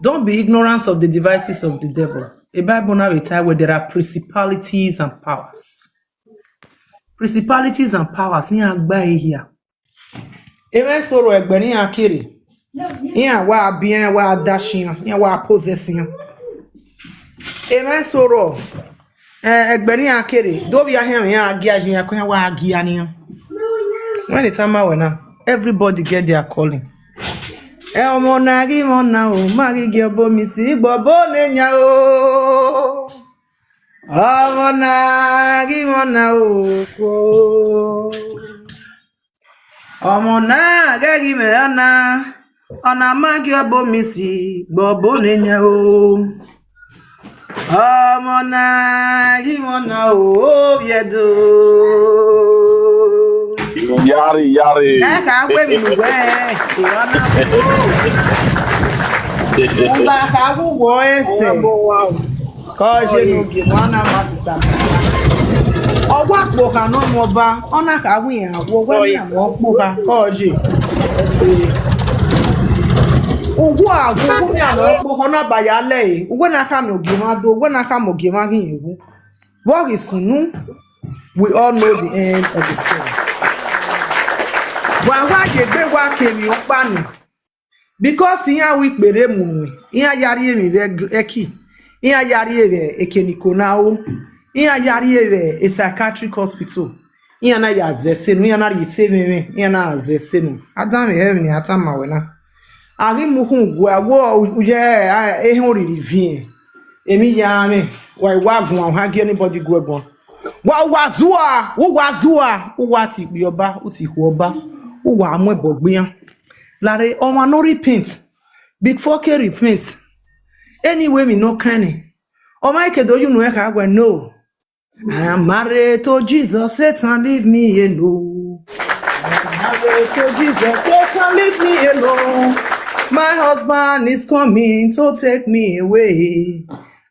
Don't be ignorant of the devices of the devil. The Bible now will tell where there are principalities and powers. Principalities and powers, iran gba ehia. Emwa eso rrọọ ẹgbẹe ne iran kere, iran wa biẹ, iran wa dashi iran, iran wa possess iran. Emwa eso rrọọ, eh, ẹgbẹe ne iran kere, do vbe a khian mwẹ iran gia, iran wa gia ne iran. Wẹ ne I tama wẹ na, everybody get their calling. Ẹ ọmọ na ghi mwẹ ọna o, ma ghi gie ọbo mi si, gbe ọbo ne yan o. Ọmọ na ghi mwẹ ọna o, khuo. Ọmọ na ghẹ ghi mwẹ ọna, ọna ma gie ọbo mi si, gbe ọbo ne yan o. Ọmọ na ghi mwẹ ọna o, ovbi Ẹdo. Iyare, iyare. Ẹ kha wẹ emwi ne uwẹ, ọna. Uwa kha wu wọ ẹsẹ. Kọje ne ogie mwa na ma sista. Ọ wa kpokha ne ọ mọ ọba, ọ na kha wu iran, wẹ wẹ na mọ kpokha, kọje. Ẹse. Uwa wu, wu iran mọ kpokha, ọ na ba ya lẹ e. Uwẹ na khama ogie mwa do, uwẹ na khama ogie mwa ghi wu. Vbọ ghi sunu, we all know the end of the story. Wa wa ye egbe wa ke emwi ọkpa ni. Because iran ru ikperre mu ruẹn, iran ya rrie emwi vbe ẹki, iran ya rrie vbe eke ne iko na ro, iran ya rrie vbe psychiatric hospital, iran na ya zẹ ẹse nu, iran na rhie te mwẹ, iran na zẹ ẹse nu. Adanmwẹ, ẹmwẹ ne a tama wẹ na. A ghi mu khun guẹ, wo ye ehẹn oriri viẹn, emwi ya mwẹ, wa i wa guan, u ha gie anybody guẹ guan. Wa, u wa zua, u wa zua, u wa tie ikpia ọba, u tie ikhuo ọba, u wa mu ẹbọ gbe iran. Lare ọmwa ne ọ repent, before ke repent, anyway, emwi ne ọ kan nẹ, ọ ma ke do ye unu ẹre kha wẹ, no. I am married to Jesus, Satan leave me alone. I am married to Jesus, Satan leave me alone. My husband is coming to take me away.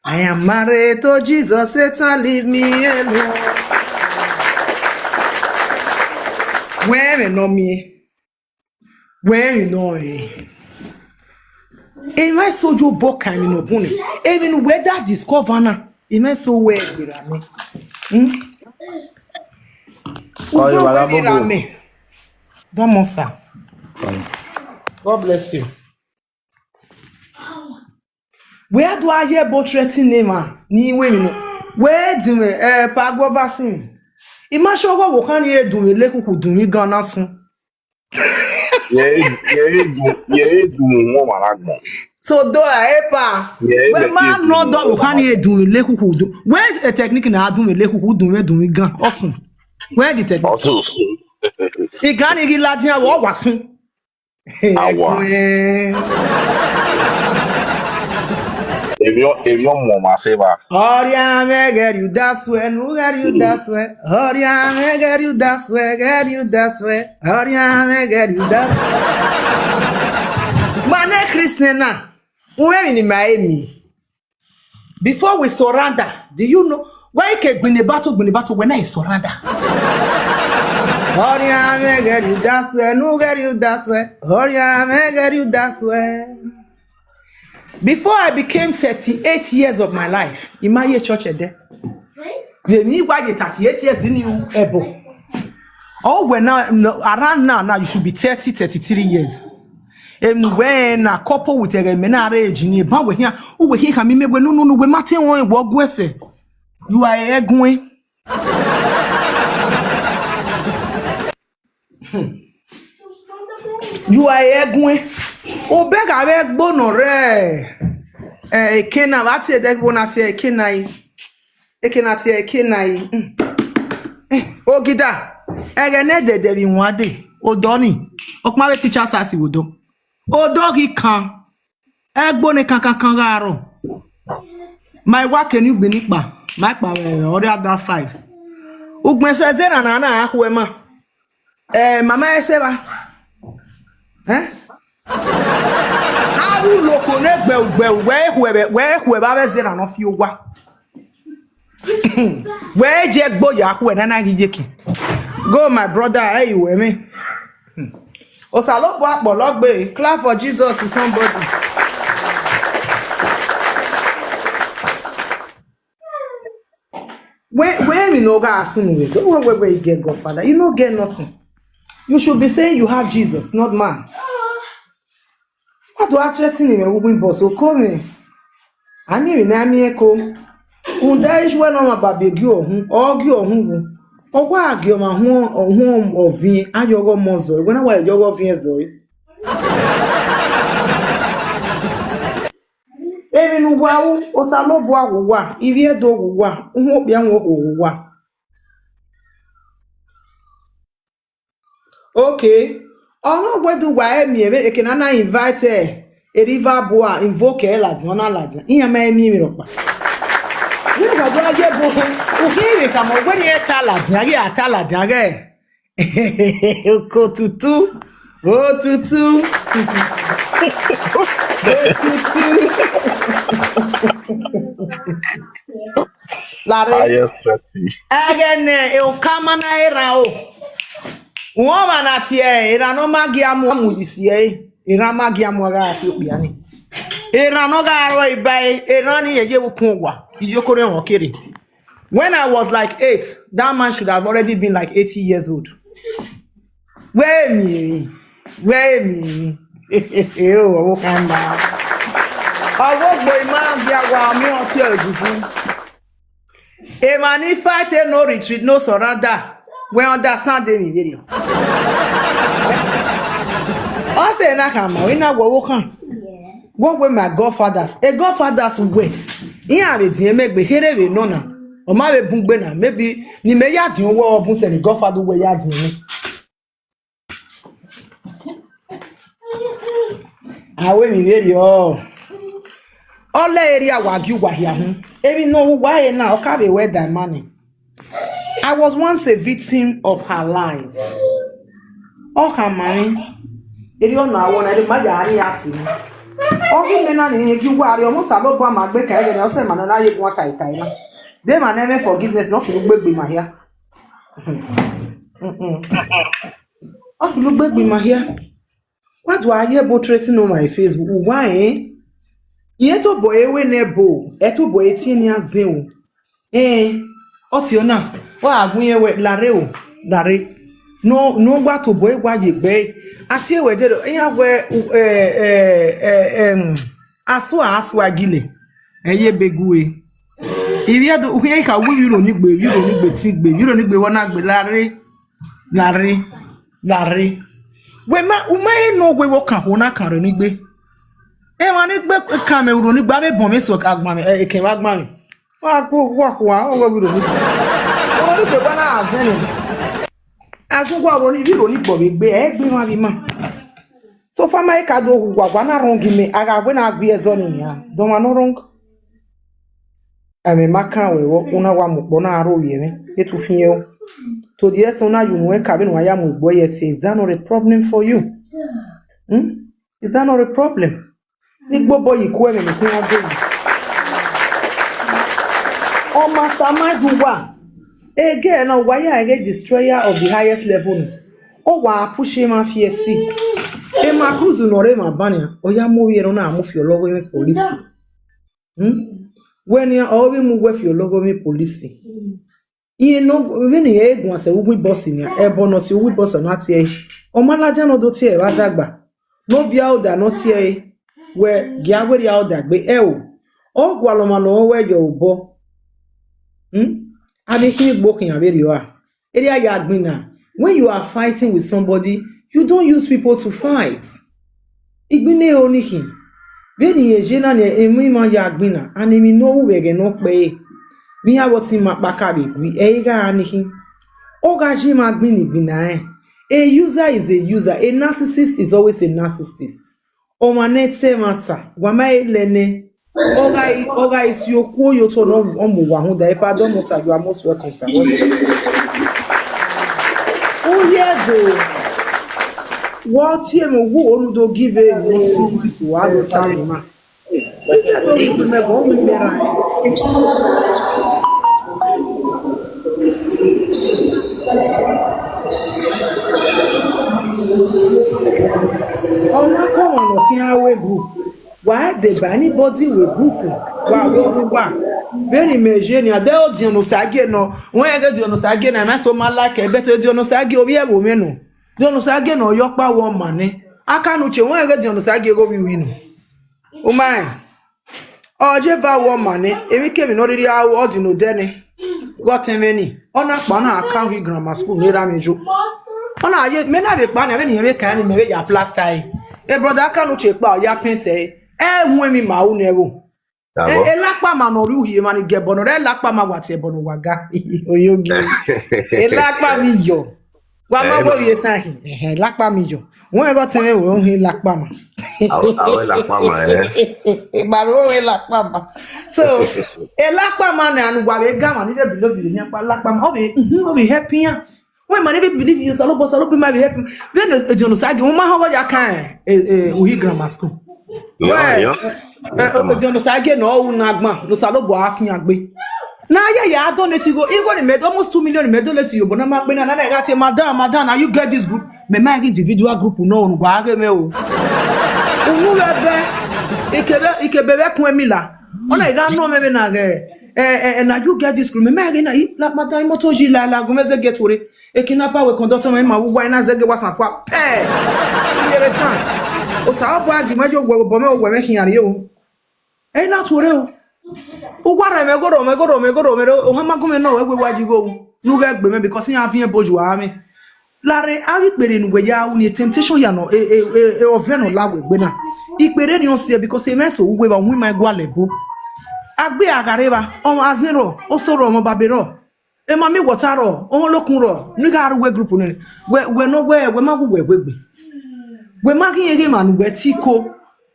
I am married to Jesus, Satan leave me alone. Wẹ ẹmwẹ ne ọ miẹn. Wẹ emwi nọ rẹn. Emwa eso ye obọ kan emwi ne ọ bun nẹ. Emwi ne uwẹ da discover na, emwa eso wẹ gberra mẹ. Hmm? Ọre Uzo wa gha wẹ gberra bobo. Mẹ. Dọmọ sa. Amen. God bless you. Wẹ a do a ye ẹbọ threaten emwa ni wẹ emwi nọ. Wẹ dinmwẹ, eh, pa agbọn ba sin. I ma sure ọghọ vbe okhan ni re dunmwu lekuku dunmwu igan na sun. Ye, ye du, ye du mu ọmwa na gbọn. So do a epa. Ye, wẹ ma nọ dọ vbe okhan ni re dunmwu lekuku dun. Wẹ e technique na dunmwu lekuku dunmwu dunmwu igan. Ọsun. Wẹ the technique. Ọsun. Igan ni ghi ladian vbe ọ wa sun. Awa. Ẹkun. Emwi ọ, emwi ọ mu ọmwa sẹ evba. Ọrria mwẹ ghẹrriẹ u da suẹ, ne u ghẹrriẹ u da suẹ. Ọrria mwẹ ghẹrriẹ u da suẹ, ghẹrriẹ u da suẹ. Ọrria mwẹ ghẹrriẹ u da suẹ. Ma ne Christian na, u mwẹ emwi ne ima re miẹn. Before we surrender, do you know? Wẹ i ke gbinna battle, gbinna battle, wẹ na i surrender. Ọrria mwẹ ghẹrriẹ u da suẹ, ne u ghẹrriẹ u da suẹ. Ọrria mwẹ ghẹrriẹ u da suẹ. Before I became thirty-eight years of my life, I ma ye church ẹdẹ. Vbe emwi I wa ye thirty-eight years ni ru ẹbọ. Ọ wẹ na, no, around now, now you should be thirty, thirty-three years. Emwi ne uwẹ rẹn na couple with ẹghẹ mẹ na rre age ni, eban wẹ khian, uwẹ khian khama imẹ wẹ no, no, no, wẹ ma te ruẹn wẹ ọ gu ẹsẹ. You are ẹguẹn. You are ẹguẹn. Obẹ gha vbe ẹgbo nọ rẹ, eh, eke na, vbe a tie ẹdẹ ẹgbo na tie eke na yi. Eke na tie eke na yi. Mm. Eh, ogida, ẹghẹ ne ẹdẹdẹ vbe iwande, odọ ni, ọkpọnmwẹ avbe teachers asi vbe odọ. Odọ ghi kan, ẹgbo ne kankankan gha rrọọ. Ma i wa ke ne ugbẹn ni kpa, ma i kpa vbe ọrre ada five. Ugbẹn sẹ zẹ na na na a khuẹ ma. Eh, mama ẹse vba. Eh? A ru loko ne gbẹu gbẹu, wẹ khuẹ vbe, wẹ khuẹ vbe avbe zẹ na nọ fi owa. Wẹ je gbo ya khuẹ na na ghi ye kin. Go, my brother, ẹ i wẹ mwẹ. Osanobua kpọlọ gbe, clap for Jesus, somebody. Wẹ, wẹ emwi ne ọ gha sunu vbe do, wẹ, wẹ, wẹ, you get godfather, you no get nothing. You should be saying you have Jesus, not man. Wa do a threaten mwẹ vbe uwu boss, oko mwẹ. A miẹn emwi ne a miẹn ko. Rhunmwuda issue wẹ ne ọmwa babi gie ọhun, ọ gie ọhun wu. Ọ wa gie ọmwa huọn, huọn ọviẹn, a ye ọghọ ọmọ zọe, wẹ na wa ye ọghọ ọviẹn zọe. Emwi ne uwa ru, Osanobua wu uwa, ivbi Ẹdo wu uwa, uhunmwu okpia uhunmwu okhuo wu uwa. Okay. Ọmwa wẹ do wa e miẹn vbe eke ne a na invite e, e River Boy, invoke e ladian, ọ na ladian. Iran ma i miẹn emwi rhọkpa. Wẹ wa do a ye ebo, u khin vbe khama wẹ ne irẹn ta ladian, a ghi a ta ladian ghẹ. Oko tutu, otutu, otutu. Lare. Highest threat. Ẹghẹ nẹ, e okama na erhan o. Wẹ ọmwa na tie erhan ne ọ ma gia mu, mu yi si ẹre. Erhan ma gia mu gha fi okpia ni. Erhan ne ọ gha rrọọ iba ẹre, erhan ni ye ye vbe ukun owa. Iyokore họn kere. When I was like eight, that man should have already been like eighty years old. Wẹ emwi, wẹ emwi. Oh, ọvbokhan ma. Ọvbokhan ma gia wa miẹn ọtiẹ ozughu. Emwa ni fight, no retreat, no surrender. Wẹ understand emwi vberriọ. Ọ sẹ na khama, ọ i na wẹ ọvbokhan. Wẹ wẹ my godfathers, e godfathers wẹ, iran vbe diẹn mẹ gbe kherhe vbe nọ na, ọ ma vbe bun gbe na, maybe ne imẹ ya diẹn uwẹ, ọ bun sẹ ne godfather uwẹ ya diẹn mwẹ. A wẹ emwi vberriọ. Ọ lẹ area wa gie uwa hia hun. Emwi ne ọ ru uwa ẹre na, ọ ka vbe wẹ da ma nẹ. I was once a victim of her lies. Ọ khama mwẹ, erriọ na wọ na, ma ya react ni. Ọ ghi mẹ na ni rẹn gie uwa rre, ọmọ Osanobua ma gbe ka ẹghẹ ne ọ sẹ ma nọ na ye guan tae tae na. De ma ne ẹmwẹ forgiveness ne ọ filo ugbo egbe ima hia. Mm-mm. Ọ filo ugbo egbe ima hia. Wa do a ye ebo threaten ọmwa e Facebook, uwa ẹn. Irẹn tobọ ẹre wẹ ne ẹbo, ẹ tobọ ẹre tie ne iran zẹ o. Ẹn, ọtiọna, wa gha gu irẹn wẹ, lare o, lare. Ne ọ, ne ọ wa tobọ ẹre wa ye egbe ẹre. A tie wẹ dẹrẹ, iran wẹ, ẹ, ẹ, ẹ, ẹm, asua, asua gilẹ, ẹ ye ebe gu ẹre. Ivbi Ẹdo, u khian kha wu ivbi Iro ni gbe, ivbi Iro ni gbe, tin gbe, ivbi Iro ni gbe, vbọ na gbe, lare, lare, lare. Wẹ ma, u ma he nọ wẹ vbe ọkan ho na kan rre ni gbe. Emwa ni gbe kan mwẹ uro ni gbe, avbe ebọn mwẹ sẹ agbọn mwẹ, ẹ, ekẹn vbe agbọn mwẹ. Wa gu, wa khua, ọ wẹ ivbi Iro ni gbe. Iro ni gbe wa na azẹn nẹ. Azẹn wa ro ni, ivbi Iro ni gbe vbe egbe, ẹ gbe emwa vbe ima. So far ma i ka do hu wa, wa na rhọngiẹn mẹ, a gha wẹ na gbe ẹzọ ni nian, dọmwa ne ọ rhọngiẹn. Ẹmwẹ ma kan ruẹ vbọ, u na wa mu ukpọ na aro vbiẹ mwẹ, etu fian o. To the extent u na ye unu ẹka vbene uwa ya mu egbe ẹre tie, is that not a problem for you? Hmm? Is that not a problem? Ni gbobọ ye iku ẹmwẹ ne u khian gbe yi. Ọ ma sa ma ye uwa. Ege na uwa ya ẹghẹ destroyer of the highest level nọ. Ọ wa push emwa fi ẹti. Emma Cruz ne ọ rre emwa ban nia, ọ ya mu ovbi ẹre, ọ na mu fi ọlọghọ emwi polisi. Hmm? Wẹ nian, ọ vbe mu wẹ fi ọlọghọ emwi polisi. Iye nọ, vbene irẹn guan sẹ uwu boss nian, ẹbọ ne ọ tie uwu boss na tie ẹre. Ọ ma ladian ne ọ do tie ẹre vbe azagba. Ne ovbi aoda ne ọ tie ẹre, wẹ gie a werriẹ aoda gbe ẹo. Ọ gualọ ọmwa ne ọ wẹ yọ obọ. Hmm? A vbe khian egbe okhian vberriọ a. Erriọ a ya gbinna. When you are fighting with somebody, you don't use people to fight. Igbinna ero ni khin. Vbene irẹn ye na ni emwi ima ya gbinna, and emwi ne ọ ru vbe ẹghẹ ne ọ kpẹre. Vbe iran vbe ọtẹn ima kpaka vbe gui, ẹ i gha ra ni khin. Ọ gha ye emwa gbinna igbinna rẹn. A user is a user, a narcissist is always a narcissist. Ọmwa ne te ẹmwata, wa ma he lẹ nẹ. Ọ gha, ọ gha si okuo ye otọ ne ọ mu uwa rhunmwuda, epa dọmọ sa you are most welcome, sir. Welcome. Uye do, wẹ ọ tie mwẹ uwu unu do give e no su isu wa do ta mwẹ ma. Iye do ghi gbe mẹ gọ, ọ mu imẹ ra. Ọmwa kọmwa ne ọ khian ru egbe. Wa deba anybody vbe group, wa vbe owa. Vbene imẹ ye nia, de odiọn ne Osagie nọ, wẹ ghe odiọn ne Osagie na, na so ma like, but odiọn ne Osagie ovbi ẹvbo mwẹ nọ. Odiọn ne Osagie nọ, ọ yọ ọkpa wẹ ọma nẹ. Aka ne uche, wẹ ghe odiọn ne Osagie ghe ovbi uhi nọ. Uma rẹn, ọ je va wẹ ọma nẹ, emwikemwi ne ọ rhirhi a ru, ọ di ne odẹ nẹ. Ghe ọtẹn mwẹ ni, ọ na kpa na aka uhi grammar school ne erha mwẹ yo. Ọ na ye, mẹ na vbe kpa nia, vbene irẹn vbe kan ni, mẹ vbe ya plaster ẹre. E brother, aka ne uche kpa, ọ ya paint ẹre. Ẹ wọn emwi ma ru nẹ vbo. Ẹ, Dàbọ̀. Elakpama ne ọ rrie uhi emwa ni ga ẹbọ ne ọ rre, elakpama wa tie ẹbọ ne uwa ga. Oyogi. Elakpama iyọ. Wa ma Ẹ, wẹ ma. Vbe esan khin. Ẹhẹn, elakpama iyọ. Wẹ ghe ọtẹn mwẹ wẹ, ọ hin elakpama. Aro, aro elakpama, ẹ. Ma vbe wẹ elakpama. So, elakpama na ne uwa vbe ga ma ni vbe bilo vbe ni akpa elakpama. Ọ vbe, mhm, ọ vbe help iran. Wẹ ma never believe you, Osanobua, Osanobua ma vbe help me. Vbene odiọn ne Osagie, u ma họghọ ya kan, eh, eh, uhi grammar school. Yọ, wẹ, yọ. Eh, eh, odiọn ne Osagie ne ọ ru ne agbọn, ne Osanobua a fian gbe. Na ya ya donate igho, igho ni mẹ, almost two million mẹ donate ye obọ na ma kpe na, na na gha tie, "Madam, madam, na you get this group." Mẹ ma ghi individual group nọ, wa ghe mwẹ o. Unu vbe ẹbẹ, ikebe, ikebe vbe ẹkun emila. Ọ na gha nọ mwẹ vbe na ghẹ, eh, eh, eh, "Na you get this group." Mẹ ma ghi na, i, la, madam, imoto yi la, la, gu mwẹ zẹ get wore. Ekina ba wẹ conductor mwẹ ma vbe uwa, I na zẹgẹ wa san fua. Pẹ! Iyẹrẹ tan. Osanobua gi mwẹ yo wẹ obọ mwẹ, owẹ mwẹ khian rrie o. Ẹ na tuorre o. Uwa rẹ mwẹ goro, mwẹ goro, mwẹ goro, mwẹ ro, ohan ma gu mwẹ nọ, wẹ wẹ wa yi igho. Ne u ghẹ gbe mwẹ, because iran viẹn ebo yu a mwẹ. Larre, avbe ikpere ne uwẹ ya ru ni, temptation hia nọ, e, e, e, e, ọvẹn nọ la wẹ egbe na. Ikpere ni ọ siẹ, because emwa eso uwu evba, uhunmwu ima i gualọ ẹbo. Agbe a gha rre evba, ọmwa azẹn rrọọ, oso rrọọ, ọmwa ọbabe rrọọ. Emami wọta rrọọ, ọmwa olokun rrọọ, ne I gha ru wẹ group nene. Wẹ, wẹ nọ wẹ, wẹ ma wu wẹ wegbe. Wẹ ma ghi rẹn ghe emwa ne uwẹ tie iko.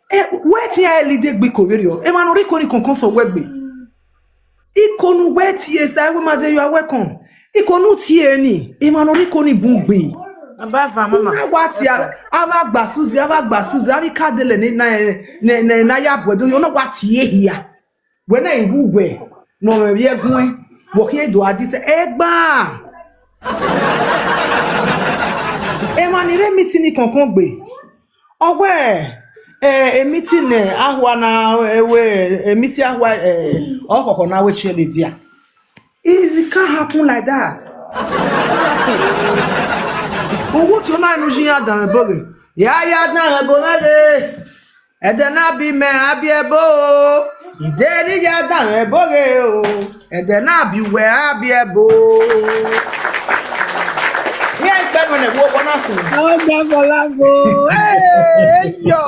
Eh, wẹ tie a lead egbe iko vberriọ. Emwa ne ọ rre iko ni kọnkọn sẹ wẹ gbe. Iko ne uwẹ tie, sir, wẹ ma de, you are welcome. Iko ne u tie ni, emwa ne ọ rre iko ni bun gbe. Abava, mama. Na wa tie, a, a vbe gba Suzy, a vbe gba Suzy, a vbe ka dele ne, na, ne, ne, na ya bu ẹdẹ, ọ na wa tie hia. Wẹ na i wu wẹ ne ọ mwẹ vbe ẹguẹn, wẹ ọ khian do a dise ẹgba. Emwa ni rre meeting ni kọnkọn gbe. Ọ wẹ, eh, meeting ne ahua na, eh, wẹ, eh, meeting ahua, eh, ọkhọkhọ na wẹ chairlady a. It can't happen like that. Uwu tie na nu yi ya dan ẹbo ghe. Ya ya dan ẹbo na ghe. Ẹdẹ na bi mẹ a bi ẹbo o, ide ni ya danmwẹ ẹbo ghe o, ẹdẹ na bi uwẹ a bi ẹbo o. Iran ikpẹmwẹ ne ẹvbo obọ na sunu. Ọgbẹn fọlafo, eh, yọ.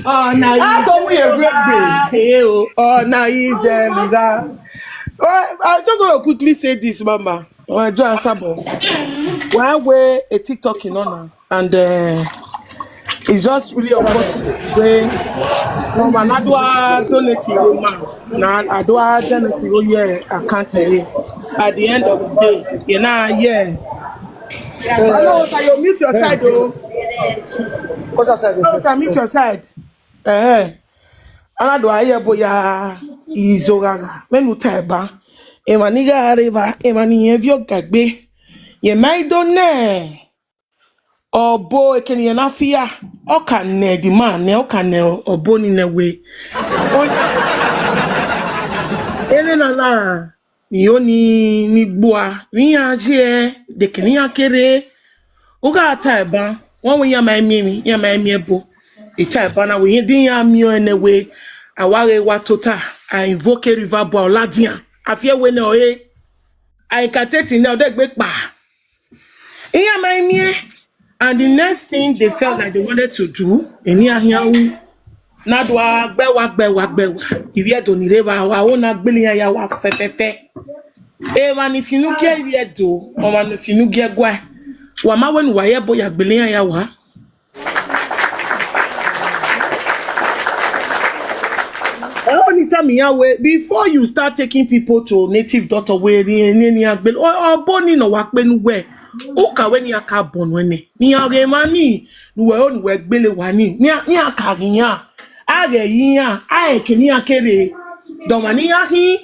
Ọna a to mu ye egbe. Eh, o, ọna izẹlu gha. Oh, I just want to quickly say this, Mama. Well, just Asabo. Well, we a TikTok in honor, and uh, it's just really unfortunate. Say, no man, I do a donate to you, man. Now I do a donate to you, yeah, account here. At the end of the day, you know, yeah. Yes, hello, sir, you mute your side, though. Cause I said, no, sir, mute your side. Eh, ana do a ye ẹbo ya izo ghagha. Mẹ nu ta ẹba. Emwa ni gha rre evba, emwa ni yẹn viọ ga egbe. Yẹn ma i do nẹ. Ọbo ekene yẹn na fia, ọ ka nẹ the man nẹ, ọ ka nẹ ọbo ni nẹ wẹ. Ọ-, ene na la, ni o ni, ni gbua, vbe iran ye, de kene iran kere. U gha ta ẹban, wọn wẹ iran ma miẹn emwi, iran ma miẹn ẹbo. I ta ẹban na wẹ, irẹn de iran miẹn ọnrẹn nẹ wẹ, a wa ghe wa tota, a invoke river boy, ọ ladian, a fi ẹre wẹ nẹ ọre, a incantate nẹ, ọ dẹgbe kpa. Iran ma miẹn, and the next thing they felt like they wanted to do, eni a khian ru, na do a gbe ẹwa, gbe ẹwa, gbe ẹwa. Ivbi Ẹdo ni rre evba, wa ho na gbele iran ya wa fẹfẹfẹ. Emwa ni fi unu gie Ivbi Ẹdo, ọmwa ni fi unu gie ẹguae. Wa ma wẹ ne uwa ye ẹbo ya gbele iran ya wa. Ẹ, ọ ni tama iran wẹ, before you start taking people to native doctor, wẹ eni, eni, eni a gbele, ọ, ọbo ni nọ wa kpe nu wẹ, u ka wẹ ne iran ka bọ nuẹn nẹ, ne iran ghe emwa ni, ne uwẹ ho ne uwẹ gbele wa ni, ne iran, ne iran ka ghe iran, a ghẹ ye iran, a rẹn eke ne iran kere, dọmwa ne iran khin,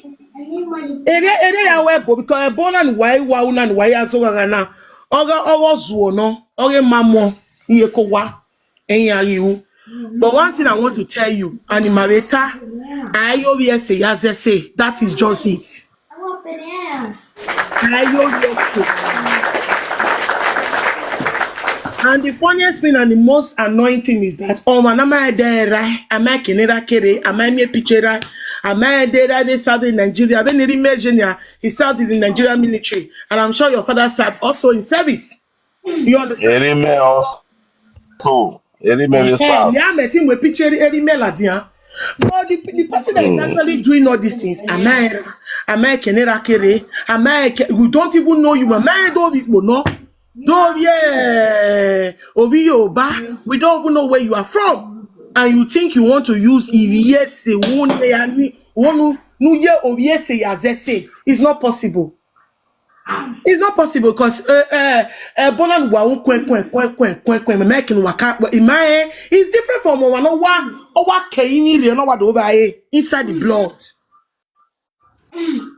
erriọ, erriọ ya wẹ ẹbo, because ẹbo na ne uwa i wa, una ne uwa ya zọ ghagha na, ọghe, ọghe ọ zuọ nọ, ọghe ma mọ, iye ko wa. Ẹyan ghi ru. But one thing I want to tell you, and in my beta, I yo yes say, yes say, that is just it. I yo yes say. And the funniest thing and the most annoying thing is that, oh man, am I there right? Am I kenera kere? Am I me picture right? Am I there right? They served in Nigeria. When he imagine, he served in the Nigerian military, and I'm sure your father served also in service. You understand? Eri mẹ also. Eri mẹ vbe sa. Yeah, me team we picture eri mẹ ladian. But the, the person that is actually doing all these things, am I era? Am I kenera kere? Am I ke-, we don't even know you. Am I do we no? Do yeah. Ovi Yoruba. We don't even know where you are from. And you think you want to use if yes, say one year, one, no, yeah, oh, yes, say, yes, say. It's not possible. It's not possible because uh, uh, uh, Bonan wa kwen kwen kwen kwen kwen kwen, American waka. But in my head, it's different from one. No wa, o wa ke ini re, no wa do over here inside the blood.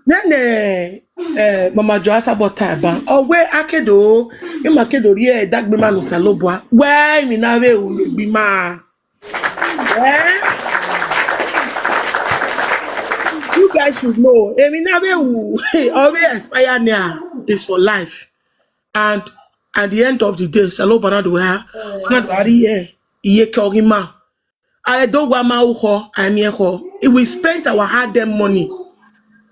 Then uh, uh, Mama Joasa bota ba. Oh, where akedo, ima kedo rie dagbe manu Osanobua. Where mi na ve u le gbi ma. Eh? You guys should know. Emi na ve u, ọ vbe expire now is for life. And at the end of the day, Osanobua na do ha, na do ari ye, iye ke ọghe ima. I don't want my uho, I mean ho. We spent our hard-earned money.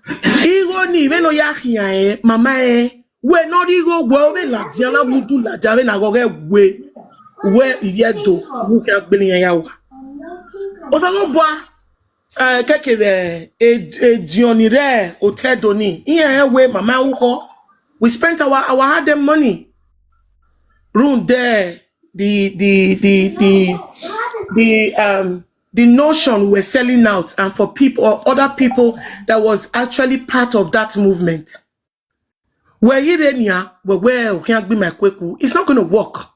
Igho ni, vbene ọ ya khian ẹ, mama ẹ, wẹ ne ọ rhie igho, wẹ ọ vbe ladian na mudu ladian vbene aghọghọ wẹ, wẹ ivbi Ẹdo, vbe u khian gbele iran ya wa. Osanobua, eh, keke vbe, eh, ediọn ni rre otọ Ẹdo ni, iran rẹn wẹ mama uho. We spent our, our hard-earned money. Rhunmwuda the, the, the, the, the, um, the notion we were selling out and for people or other people that was actually part of that movement. Wẹ i rre nian, wẹ wẹ u khian gbe ima kueku, it's not gonna work.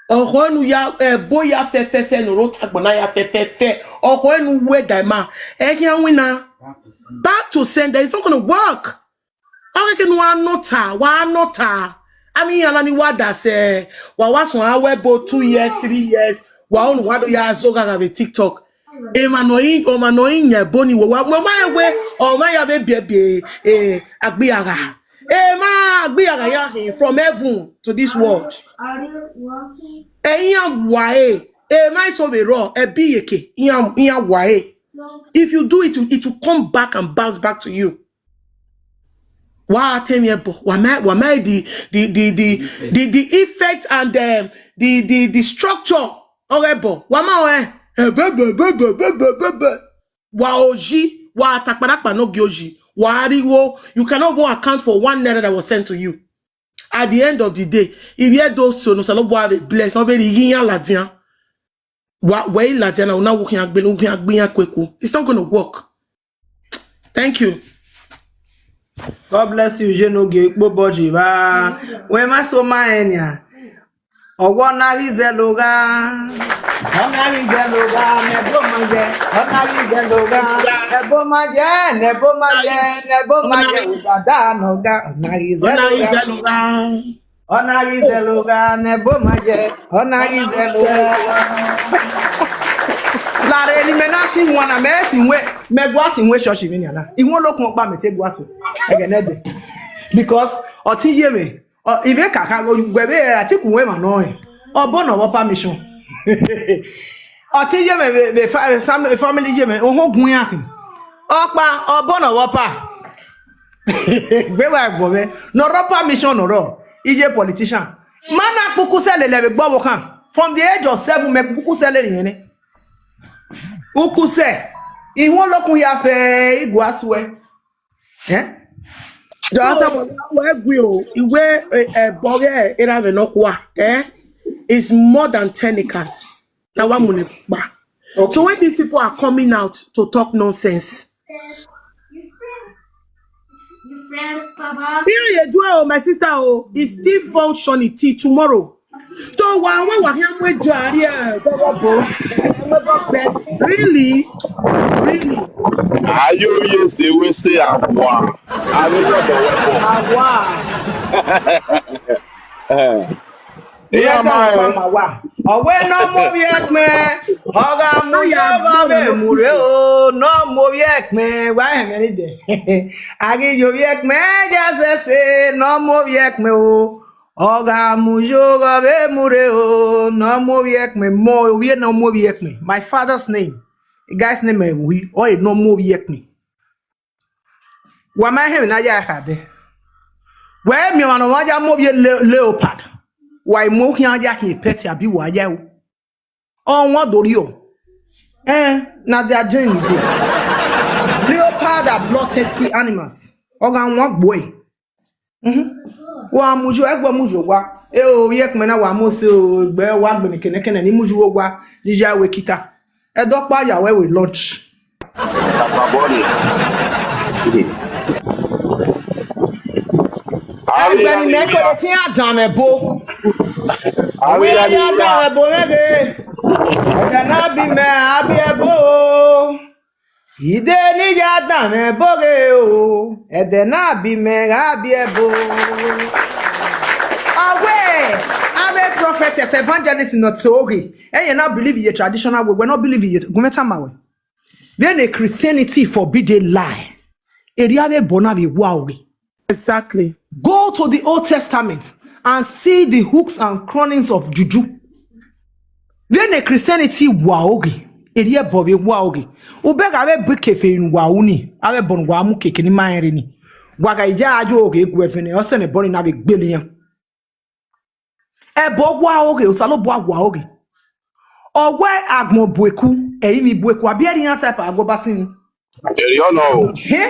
Ọkhọ ne u ya, ẹbo ya fẹfẹfẹ ne u rre otagbọn na ya fẹfẹfẹ. Ọkhọ ne u wẹ ga ima, ẹ khian winna. Back to sender, it's not gonna work. Ọ khẹke ne u wa nọ ota, wa nọ ota. Amẹ iran na ni wa da sẹ, wa wa suẹn a wẹ ẹbo two years, three years, wa unu wa do ya zẹ oghagha vbe TikTok. Emwa ne ọ i, ọmwa ne ọ i yan ẹbo ni, wẹ wa, wẹ ma rẹn wẹ, ọmwa ya vbe biẹ biẹ, eh, agbiragha. Emwa agbiragha ya khin from heaven to this world. Ẹ iran wa ẹre, emwa eso vbe rrọọ, ẹbe iyeke, iran, iran wa ẹre. If you do it, it will come back and bounce back to you. Wa te emwi ẹbọ, wa ma, wa ma the, the, the, the, the, the effect and, um, the, the, the structure of ẹbọ. Wa ma ọnrẹn. Ẹbẹbẹbẹbẹbẹbẹbẹ. Wa oyi, wa takparakpa ne ọ gie oyi. Wa rhie igho, you cannot even account for one naira that was sent to you. At the end of the day, ivbi Ẹdo so ne Osanobua vbe bless, ọ vbe rhie ighi iran ladian. Wa, wẹ i ladian na, u na wẹ u khian gbele, u khian gbe iran kueku. It's not gonna work. Thank you. God bless you, Jenogie Ikpobọji vba. Wẹ ma so ma rẹn nian. Ọwọ na ghi zẹ logha. Ọ na ghi zẹ logha, nẹ ẹbo ma yẹ. Ọ na ghi zẹ logha, nẹ ẹbo ma yẹ, nẹ ẹbo ma yẹ, nẹ ẹbo ma yẹ. Dada nọ ga, ọ na ghi zẹ logha. Ọ na ghi zẹ logha, nẹ ẹbo ma yẹ, ọ na ghi zẹ logha. Lare ni mẹ na si wan na, mẹ si wẹ, mẹ gua si wẹ church vbe nian na. Iwẹn olokun ọkpa mẹ te gua so. Ẹghẹ nẹdẹ. Because ọtẹn ye mwẹ, ọ, ivbe kaka, wẹ vbe Atiku wẹ emwa nọ rẹn. Ọ bọ nọ vbọ permission. Ọtẹn ye mwẹ vbe, vbe fa-, sam-, family ye mwẹ, ohoghe iran khin. Ọkpa, ọ bọ nọ vbọ pa. Gbe wa ẹgbọ mwẹ. Nọ rọ permission nọ rọ. Iye politician. Ma na kpukpu sẹ lele vbe gbe ọvbokhan. From the age of seven, mẹ kpukpu sẹ lele iyẹn nẹ. Uku sẹ. Iwẹn olokun ya fẹ igua suẹ. Eh? Just so, wẹ gui o, iwẹ, eh, eh, bọghe erha mwẹ nọkhua, eh? It's more than ten acres. Na wa mu ne kpa. Okay. So when these people are coming out to talk nonsense, you friends, Baba. Here you do, oh, my sister, oh, is still functioning till tomorrow. So wa wẹ wa khian mu ejo a rrie dọghọ bo, wa khian mu ẹbọ gbe. Really? Really? Aye ovbi ese wẹ se awa. Avbe dọdọ wẹ bọ. Awa. Eh. Iran ma ẹre. Ọ wẹ ne ọ mu ovbi ẹkpẹn, ọ gha mu ye ọghọ vbe mu rre o, ne ọ mu ovbi ẹkpẹn, wa hẹn mwẹ ni dẹ. A ghi ye ovbi ẹkpẹn, ya zẹse, ne ọ mu ovbi ẹkpẹn o, ọ gha mu ye ọghọ vbe mu rre o, ne ọ mu ovbi ẹkpẹn, mọ ovbi ne ọ mu ovbi ẹkpẹn. My father's name, the guy's name, eh, we, ọ ye ne ọ mu ovbi ẹkpẹn. Wa ma hẹn vbe ne a ya khadẹ. Wẹ miẹn ọmwa ne ọmwa ya mu ovbi e le-, leopard. Wa i mu okhian ya khian pet abi wa ya o. Ọ wan do rriọ. Eh, na dia jẹn ni de. Leopard are bloodthirsty animals. Ọ gha wan gbuẹ. Mhm. Wa mu yo, ẹgbẹ mu yo wa. E o, ye kpẹn na wa mu ose o, egbe wa gbene kene kene ni mu yo wa. Ni ya we kita. Ẹdọkpa ya wẹ we lunch. Kakabọ ni. Ẹgbẹe ne imẹ kere te iran dan mwẹ ebo. Avbe iran ya dan mwẹ ebo mwẹ ghe. Ẹdẹ na bi mẹ, a bi ẹbo. Ide ne I ya dan mwẹ ebo ghe o. Ẹdẹ na bi mẹ, a bi ẹbo. Ọwẹ, avbe prophetess, evangelist nọ te oghe. Ẹyẹ na believe ye traditional way, wẹ no believe ye, gu mwẹ tama wẹ. Vbene Christianity forbid a lie, erriọ avbe ẹbọ na vbe wa oghe. Exactly. Go to the Old Testament and see the hooks and crownings of juju. Vbene Christianity wa oghe, erriọ ẹbọ vbe wa oghe. Ubẹgha avbe ebo keferi ne uwa ru ni, avbe ẹbọ ne uwa mu keke ni ma rẹn rre ni. Wa gha ya yo oghe gu ẹvẹn nẹ, ọ sẹ ne ẹbọ ni na vbe gbele iran. Ẹbọ wa oghe, Osanobua wa oghe. Ọ wẹ agbọn bu eku, ẹrinmwi bu eku, abi ẹre iran type agbọn ba sin ni. Erriọ nọ o. Hẹ?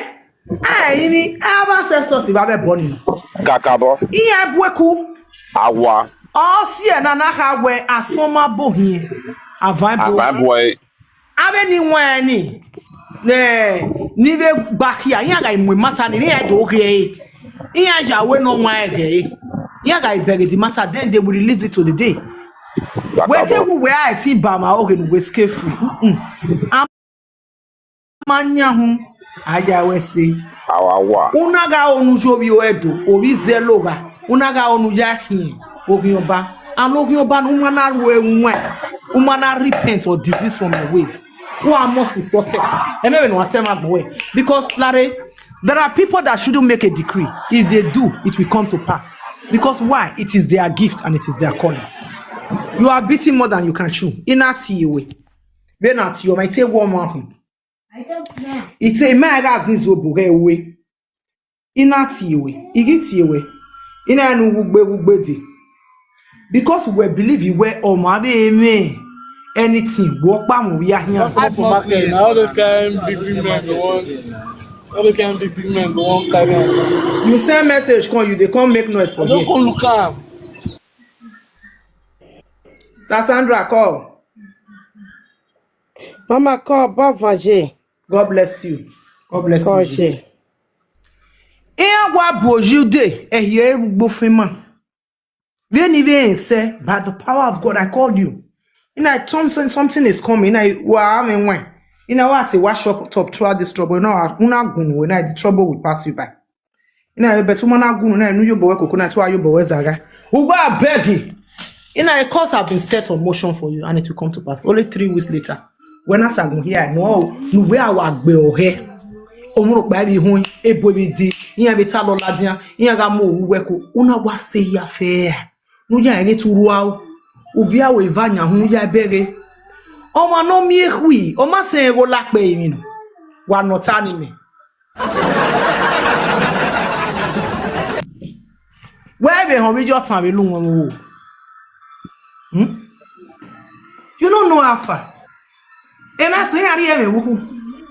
Ẹrinmwi, avbe ancestors vbe avbe ẹbọ ni. Kakabọ. Iran bu eku. Awa. Ọ si ẹre na na kha wẹ asọn ma bo hiẹn, avan bo. Avan bo ẹre. Avbe ni wan ni, ne, ni vbe gba khia, iran gha mu emata ni, iran do ghe ẹre. Iran ya wẹ ne ọ wan ẹghẹ ẹre. Iran gha bẹghe the matter, then they will release it to the day. Wẹ te wu wẹ a ti ba ma oghe ne uwẹ scot free. Mm-mm. A ma yan uhun, a ya wẹ ẹse. Awa wa. Una gha onu yo ovbi Ẹdo, ovbi Izẹlogha. Una gha onu ya khian, oghian ọba. And oghian ọba ne u ma na ru ẹwaẹn, u ma na repent or desist from your ways. Wa must sọtẹ. Ẹmwẹ vbene wa tẹ ma gbẹn wẹ. Because lare, there are people that shouldn't make a decree. If they do, it will come to pass. Because why? It is their gift and it is their calling. You are beating more than you can chew. I na tie wẹ. Vbene a tie ọmwa, I te wẹ ọmwa họn. I te ima gha zin zobo ghẹ wẹ. I na tie wẹ, I ghi tie wẹ, I na rẹn ne u wu gbe wu gbe dee. Because wẹ believe wẹ ọmwa vbe mwẹ anything, wẹ ọkpa mu vbe ahian. Come for market now, all those kind big, big men go want, all those kind big, big men go want carry am. You send message come, you dey come make noise for here. I don come look am. Sister Sandra, call. Mama, call Bavanje. God bless you. God bless you. Call Jay. Iran wa bu oyi ude, ẹhiẹ ugbo fin ma. Vbene I vbe rẹn sẹ, by the power of God, I called you. You know, something, something is coming. You know, wa ame wine. You know, what I say, wa shut up throughout this trouble. You know, una gun, you know, the trouble will pass you by. You know, but woman na gun, you know, you boy coconut, why you boy zaga. Ugo, I beg you. You know, a course have been set on motion for you, and it will come to pass. Only three weeks later, when I say, "Gun here," no, no, where I walk, be oh, hey. Omuro pa bi hun, e boy bi di, iyan bi ta lọ ladian, iyan gha mu owu wẹ ko, una wa sẹ ya fẹ. Nu ya ẹghe te u rua o. Uvia ru eva yan hun ya bẹghe. Ọmwa ne ọ miẹn ekhui, ọ ma sẹ rẹn ghe olakpẹ emwi nọ. Wa nọ ọta ni mẹ. Wẹ vbe họn vbe iye ọtan vbe lu wọn vbe owo. Hmm? You don't know how far. Ẹmwẹ sẹ iran rhie ẹmwẹ vbe ukhu.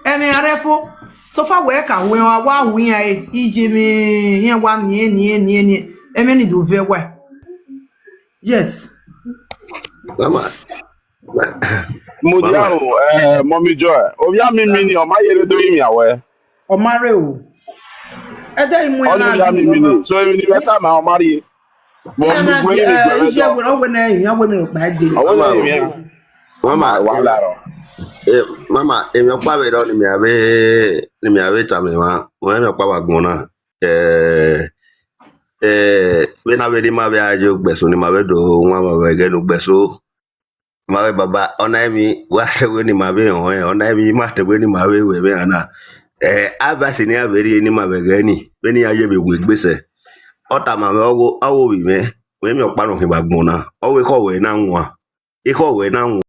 Ẹmwẹ iran rre fo. So far wẹ ka wẹ wa hu iran re, iye mwẹ, iran wa niẹn, niẹn, niẹn, niẹn. Ẹmwẹ ni do vẹ wa. Yes. Mama. Mudia o, eh, Mommy Joy. Ovbi a mimi ni, ọ ma yere do imian wẹ. Ọ ma rre o. Ẹdẹ i mu iran na ovbi a mimi ni. So emwi ni vbe tama, ọ ma rrie. Mọ iran na, eh, iye wẹ, ọ wẹ ne iran wẹ ne okpa de. Ọ wẹ ne iran. Mama, wa la rọ. Eh, mama, emwi ọkpa vbe rọ ni mẹ ave, ni mẹ ave tama emwa. Wẹ emwi ọkpa wa gbọn na. Eh, eh, Vbene a vbe ne ima vbe a ye ugbẹn eso ne ima vbe do wan ma vbe ẹghẹ ne ugbẹn eso. Ma vbe baba, ọ na emwi wa te wẹ ne ima vbe họn ẹn, ọ na emwi ma te wẹ ne ima vbe ru ẹmwẹ na. Ẹ, advice ne iran vbe rhie ne ima vbe ẹghẹ ni, vbene iran ye vbe wu egbe sẹ. Ọ tama mwẹ, ọ ghe, ọ ghe ovbi mwẹ, wẹ miẹn ọkpa ne ọ khin vbe agbọn na, ọ ghe ekhọe ruẹ na wan, ekhọe ruẹ na wan.